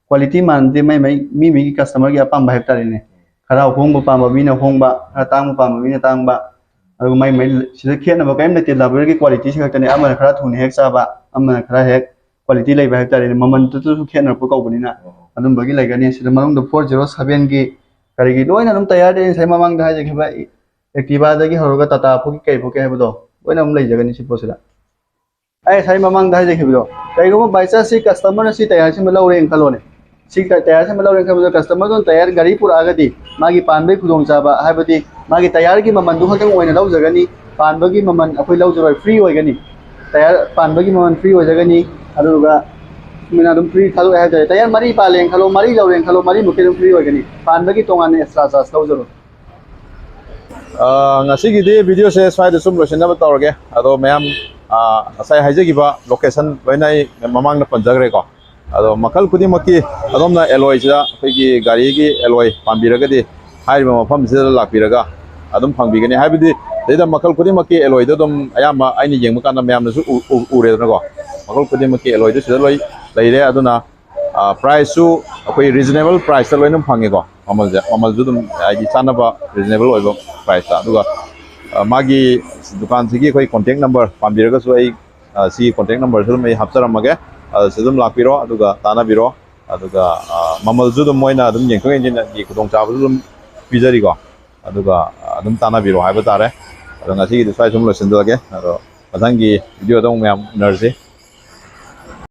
ꯀ꯭ꯋꯥꯂꯤꯇꯤ ꯃꯥꯟꯅꯗꯦ, ꯃꯩ ꯃꯩ ꯃꯤ ꯃꯤꯒꯤ ꯀꯁꯇꯃꯔꯒꯤ ꯑꯄꯥꯝꯕ ꯍꯥꯏꯕ ꯇꯥꯔꯦꯅꯦ꯫ ꯈꯔ ꯍꯣꯡꯕ ꯄꯥꯝꯕ ꯃꯤꯅ ꯍꯣꯡꯕ, ꯈꯔ ꯇꯥꯡꯕ ꯄꯥꯝꯕ ꯃꯤꯅ ꯇꯥꯡꯕ꯫ ꯑꯗꯨꯒ ꯃꯥꯏ ꯃꯥꯏ ꯁꯤꯗ ꯈꯦꯠꯅꯕ ꯀꯔꯤꯝ ꯂꯩꯇꯦ꯫ ꯂꯕꯔꯒꯤ ꯀ꯭ꯋꯥꯂꯤꯇꯤꯁꯤ ꯈꯛꯇꯅꯦ꯫ ꯑꯃꯅ ꯈꯔ ꯊꯨꯅ ꯍꯦꯛ ꯆꯥꯕ, ꯑꯃꯅ ꯈꯔ ꯍꯦꯛ ꯀ꯭ꯋꯥꯂꯤꯇꯤ ꯂꯩꯕ ꯍꯥꯏꯕ ꯇꯥꯔꯦꯅꯦ꯫ ꯃꯃꯜꯗꯨꯁꯨ ꯈꯦꯠꯅꯔꯛꯄ ꯀꯧꯕꯅꯤꯅ ꯑꯗꯨꯝꯕꯒꯤ ꯂꯩꯒꯅꯤ꯫ ꯁꯤꯗ ꯃꯅꯨꯡꯗ ꯐꯣꯔ ꯖꯦꯔꯣ ꯁꯚꯦꯟꯒꯤ ꯀꯔꯤꯒꯤ ꯂꯣꯏꯅ ꯑꯗꯨꯝ ꯇꯌꯥꯔꯗꯤ ꯑꯩ ꯉꯁꯥꯏ ꯃꯃꯥꯡꯗ ꯍꯥꯏꯖꯈꯤꯕ ꯑꯦꯛꯇꯤꯚꯥꯗꯒꯤ ꯍꯧꯔꯒ ꯇꯥꯇꯥ ꯐꯥꯎꯒꯤ ꯀꯩ ꯐꯥꯎꯒꯤ ꯍꯥꯏꯕꯗꯣ ꯂꯣꯏꯅ ꯑꯗꯨꯝ ꯂꯩꯖꯒꯅꯤ ꯁꯤ ꯄꯣꯠꯁꯤꯗ꯫ ꯑꯩ ꯉꯁꯥꯏ ꯃꯃꯥꯡꯗ ꯍꯥꯏꯖꯈꯤꯕꯗꯣ, ꯀꯩꯒꯨꯝꯕ ꯕꯥꯏ ꯆꯥꯟꯁ ꯁꯤ ꯀꯁꯇꯃꯔꯅ ꯁꯤ ꯇꯌꯥꯔꯁꯤꯃ ꯂꯧꯔꯦꯅ ꯈꯜꯂꯣꯅꯦ꯫ ꯁꯤ ꯇꯌꯥꯔꯁꯤꯃ ꯂꯧꯔꯦꯅ ꯈꯟꯕꯗ ꯀꯁꯇꯃꯔꯗꯨꯅ ꯇꯌꯥꯔ ꯒꯥꯔꯤ ꯄꯨꯔꯛꯑꯒꯗꯤ ꯃꯥꯒꯤ ꯄꯥꯟꯕꯒꯤ ꯈꯨꯗꯣꯡꯆꯥꯕ, ꯍꯥꯏꯕꯗꯤ ꯃꯥꯒꯤ ꯇꯌꯥꯔꯒꯤ ꯃꯃꯜꯗꯨ ꯈꯛꯇꯪ ꯑꯣꯏꯅ ꯂꯧꯖꯒꯅꯤ꯫ ꯄꯥꯟꯕꯒꯤ ꯃꯃꯜ ꯑꯩꯈꯣꯏ ꯂꯧꯖꯔꯣꯏ, ꯐ꯭ꯔꯤ ꯑꯣꯏꯒꯅꯤ꯫ ꯇꯌꯥꯔ ꯄꯥꯟꯕꯒꯤ ꯃꯃꯜ ꯐ꯭ꯔꯤ ꯑꯣꯏꯖꯒꯅꯤ꯫ ꯑꯗꯨꯒ ꯁꯨꯃꯥꯏꯅ ꯑꯗꯨꯝ ꯐ꯭ꯔꯤ ꯊꯥꯗꯣꯛꯑꯦ ꯍꯥꯏꯕ ꯇꯥꯔꯦ꯫ ꯇꯌꯥꯔ ꯃꯔꯤ ꯄꯥꯜꯂꯦꯅ ꯈꯜꯂꯣ, ꯃꯔꯤ ꯂꯧꯔꯦꯅ ꯈꯜꯂꯣ, ꯃꯔꯤꯃꯨꯛꯀꯤ ꯑꯗꯨꯝ ꯐ꯭ꯔꯤ ꯑꯣꯏꯒꯅꯤ꯫ ꯄꯥꯟꯕꯒꯤ ꯇꯣꯉꯥꯟꯅ ꯑꯦꯛꯁꯇ꯭ꯔꯥ ꯆꯥꯔꯖ ꯂꯧꯖꯔꯣꯏ꯫ ꯑ, ꯉꯁꯤꯒꯤꯗꯤ ꯚꯤꯗꯤꯑꯣꯁꯦ ꯁ꯭ꯋꯥꯏꯗ ꯁꯨꯝ ꯂꯣꯏꯁꯤꯟꯅꯕ ꯇꯧꯔꯒꯦ꯫ ꯑꯗꯣ ꯃꯌꯥꯝ, ꯑ, ꯉꯁꯥꯏ ꯍꯥꯏꯖꯈꯤꯕ ꯂꯣꯀꯦꯁꯟ ꯂꯣꯏꯅ ꯑꯩ ꯃꯃꯥꯡꯗ ꯄꯟꯖꯈ꯭ꯔꯦꯀꯣ꯫ ꯑꯗꯣ ꯃꯈꯜ ꯈꯨꯗꯤꯡꯃꯛꯀꯤ ꯑꯗꯣꯝꯅ ꯑꯦꯂꯣꯏꯁꯤꯗ ꯑꯩꯈꯣꯏꯒꯤ ꯒꯥꯔꯤꯒꯤ ꯑꯦꯂꯣꯏ ꯄꯥꯝꯕꯤꯔꯒꯗꯤ ꯍꯥꯏꯔꯤꯕ ꯃꯐꯝꯁꯤꯗ ꯂꯥꯛꯄꯤꯔꯒ ꯑꯗꯨꯝ ꯐꯪꯕꯤꯒꯅꯤ꯫ ꯍꯥꯏꯕꯗꯤ ꯁꯤꯗ ꯃꯈꯜ ꯈꯨꯗꯤꯡꯃꯛꯀꯤ ꯑꯦꯂꯣꯏꯗ ꯑꯗꯨꯝ ꯑꯌꯥꯝꯕ ꯑꯩꯅ ꯌꯦꯡꯕ ꯀꯥꯟꯗ ꯃꯌꯥꯝꯅꯁꯨ ꯎ-, ꯎ-, ꯎꯔꯦꯗꯅꯀꯣ꯫ ꯃꯈꯜ ꯈꯨꯗꯤꯡꯃꯛꯀꯤ ꯑꯦꯂꯣꯏꯗ ꯁꯤꯗ ꯂꯣꯏ ꯂꯩꯔꯦ꯫ ꯑꯗꯨꯅ, ꯑ, ꯄ꯭ꯔꯥꯏꯁꯁꯨ ꯑꯩꯈꯣꯏ ꯔꯤꯖꯅꯦꯕꯜ ꯄ꯭ꯔꯥꯏꯁꯇ ꯂꯣꯏꯅ ꯐꯪꯉꯦꯀꯣ꯫ ꯃꯃꯜꯁꯦ, ꯃꯃꯜꯁꯨ ꯑꯗꯨꯝ ꯍꯥꯏꯗꯤ ꯆꯥꯟꯅꯕ ꯔꯤꯖꯅꯦꯕꯜ ꯑꯣꯏꯕ ꯄ꯭ꯔꯥꯏꯁꯇ꯫ ꯑꯗꯨꯒ, ꯑ, ꯃꯥꯒꯤ ꯗꯨꯀꯥꯟꯁꯤꯒꯤ ꯑꯩꯈꯣꯏ ꯀꯣꯟꯇꯦꯛ ꯅꯝꯕꯔ ꯄꯥꯝꯕꯤꯔꯒꯁꯨ ꯑꯩ, ꯑ, ꯁꯤꯒꯤ ꯀꯣꯟꯇꯦꯛ ꯅꯝꯕꯔꯁꯨ ꯑꯗꯨꯝ ꯑꯩ ꯍꯥꯞꯆꯔꯝꯃꯒꯦ꯫ ꯑꯗꯨꯁꯨ ꯑꯗꯨꯝ ꯂꯥꯛꯄꯤꯔꯣ, ꯑꯗꯨꯒ ꯇꯥꯟꯅꯕꯤꯔꯣ꯫ ꯑꯗꯨꯒ, ꯑ, ꯃꯃꯜꯁꯨ ꯑꯗꯨꯝ ꯃꯣꯏꯅ ꯑꯗꯨꯝ ꯌꯦꯡꯊꯣꯛ ꯌꯦꯡꯁꯤꯟꯒꯤ ꯈꯨꯗꯣꯡꯆꯥꯕꯁꯨ ꯑꯗꯨꯝ ꯄꯤꯖꯔꯤꯀꯣ꯫ ꯑꯗꯨꯒ, ꯑ, ꯑꯗꯨꯝ ꯇꯥꯟꯅꯕꯤꯔꯣ ꯍꯥꯏꯕ ꯇꯥꯔꯦ꯫ ꯑꯗꯣ ꯉꯁꯤꯒꯤꯗꯤ ꯁ꯭ꯋꯥꯏ ꯁꯨꯝ ꯂꯣꯏꯁꯤꯟꯖꯔꯒꯦ꯫ ꯑꯗꯣ ꯃꯊꯪꯒꯤ ꯚꯤꯗꯤꯑꯣꯗ ꯑꯃꯨꯛ ꯃꯌꯥꯝ ꯎꯅꯔꯁꯤ꯫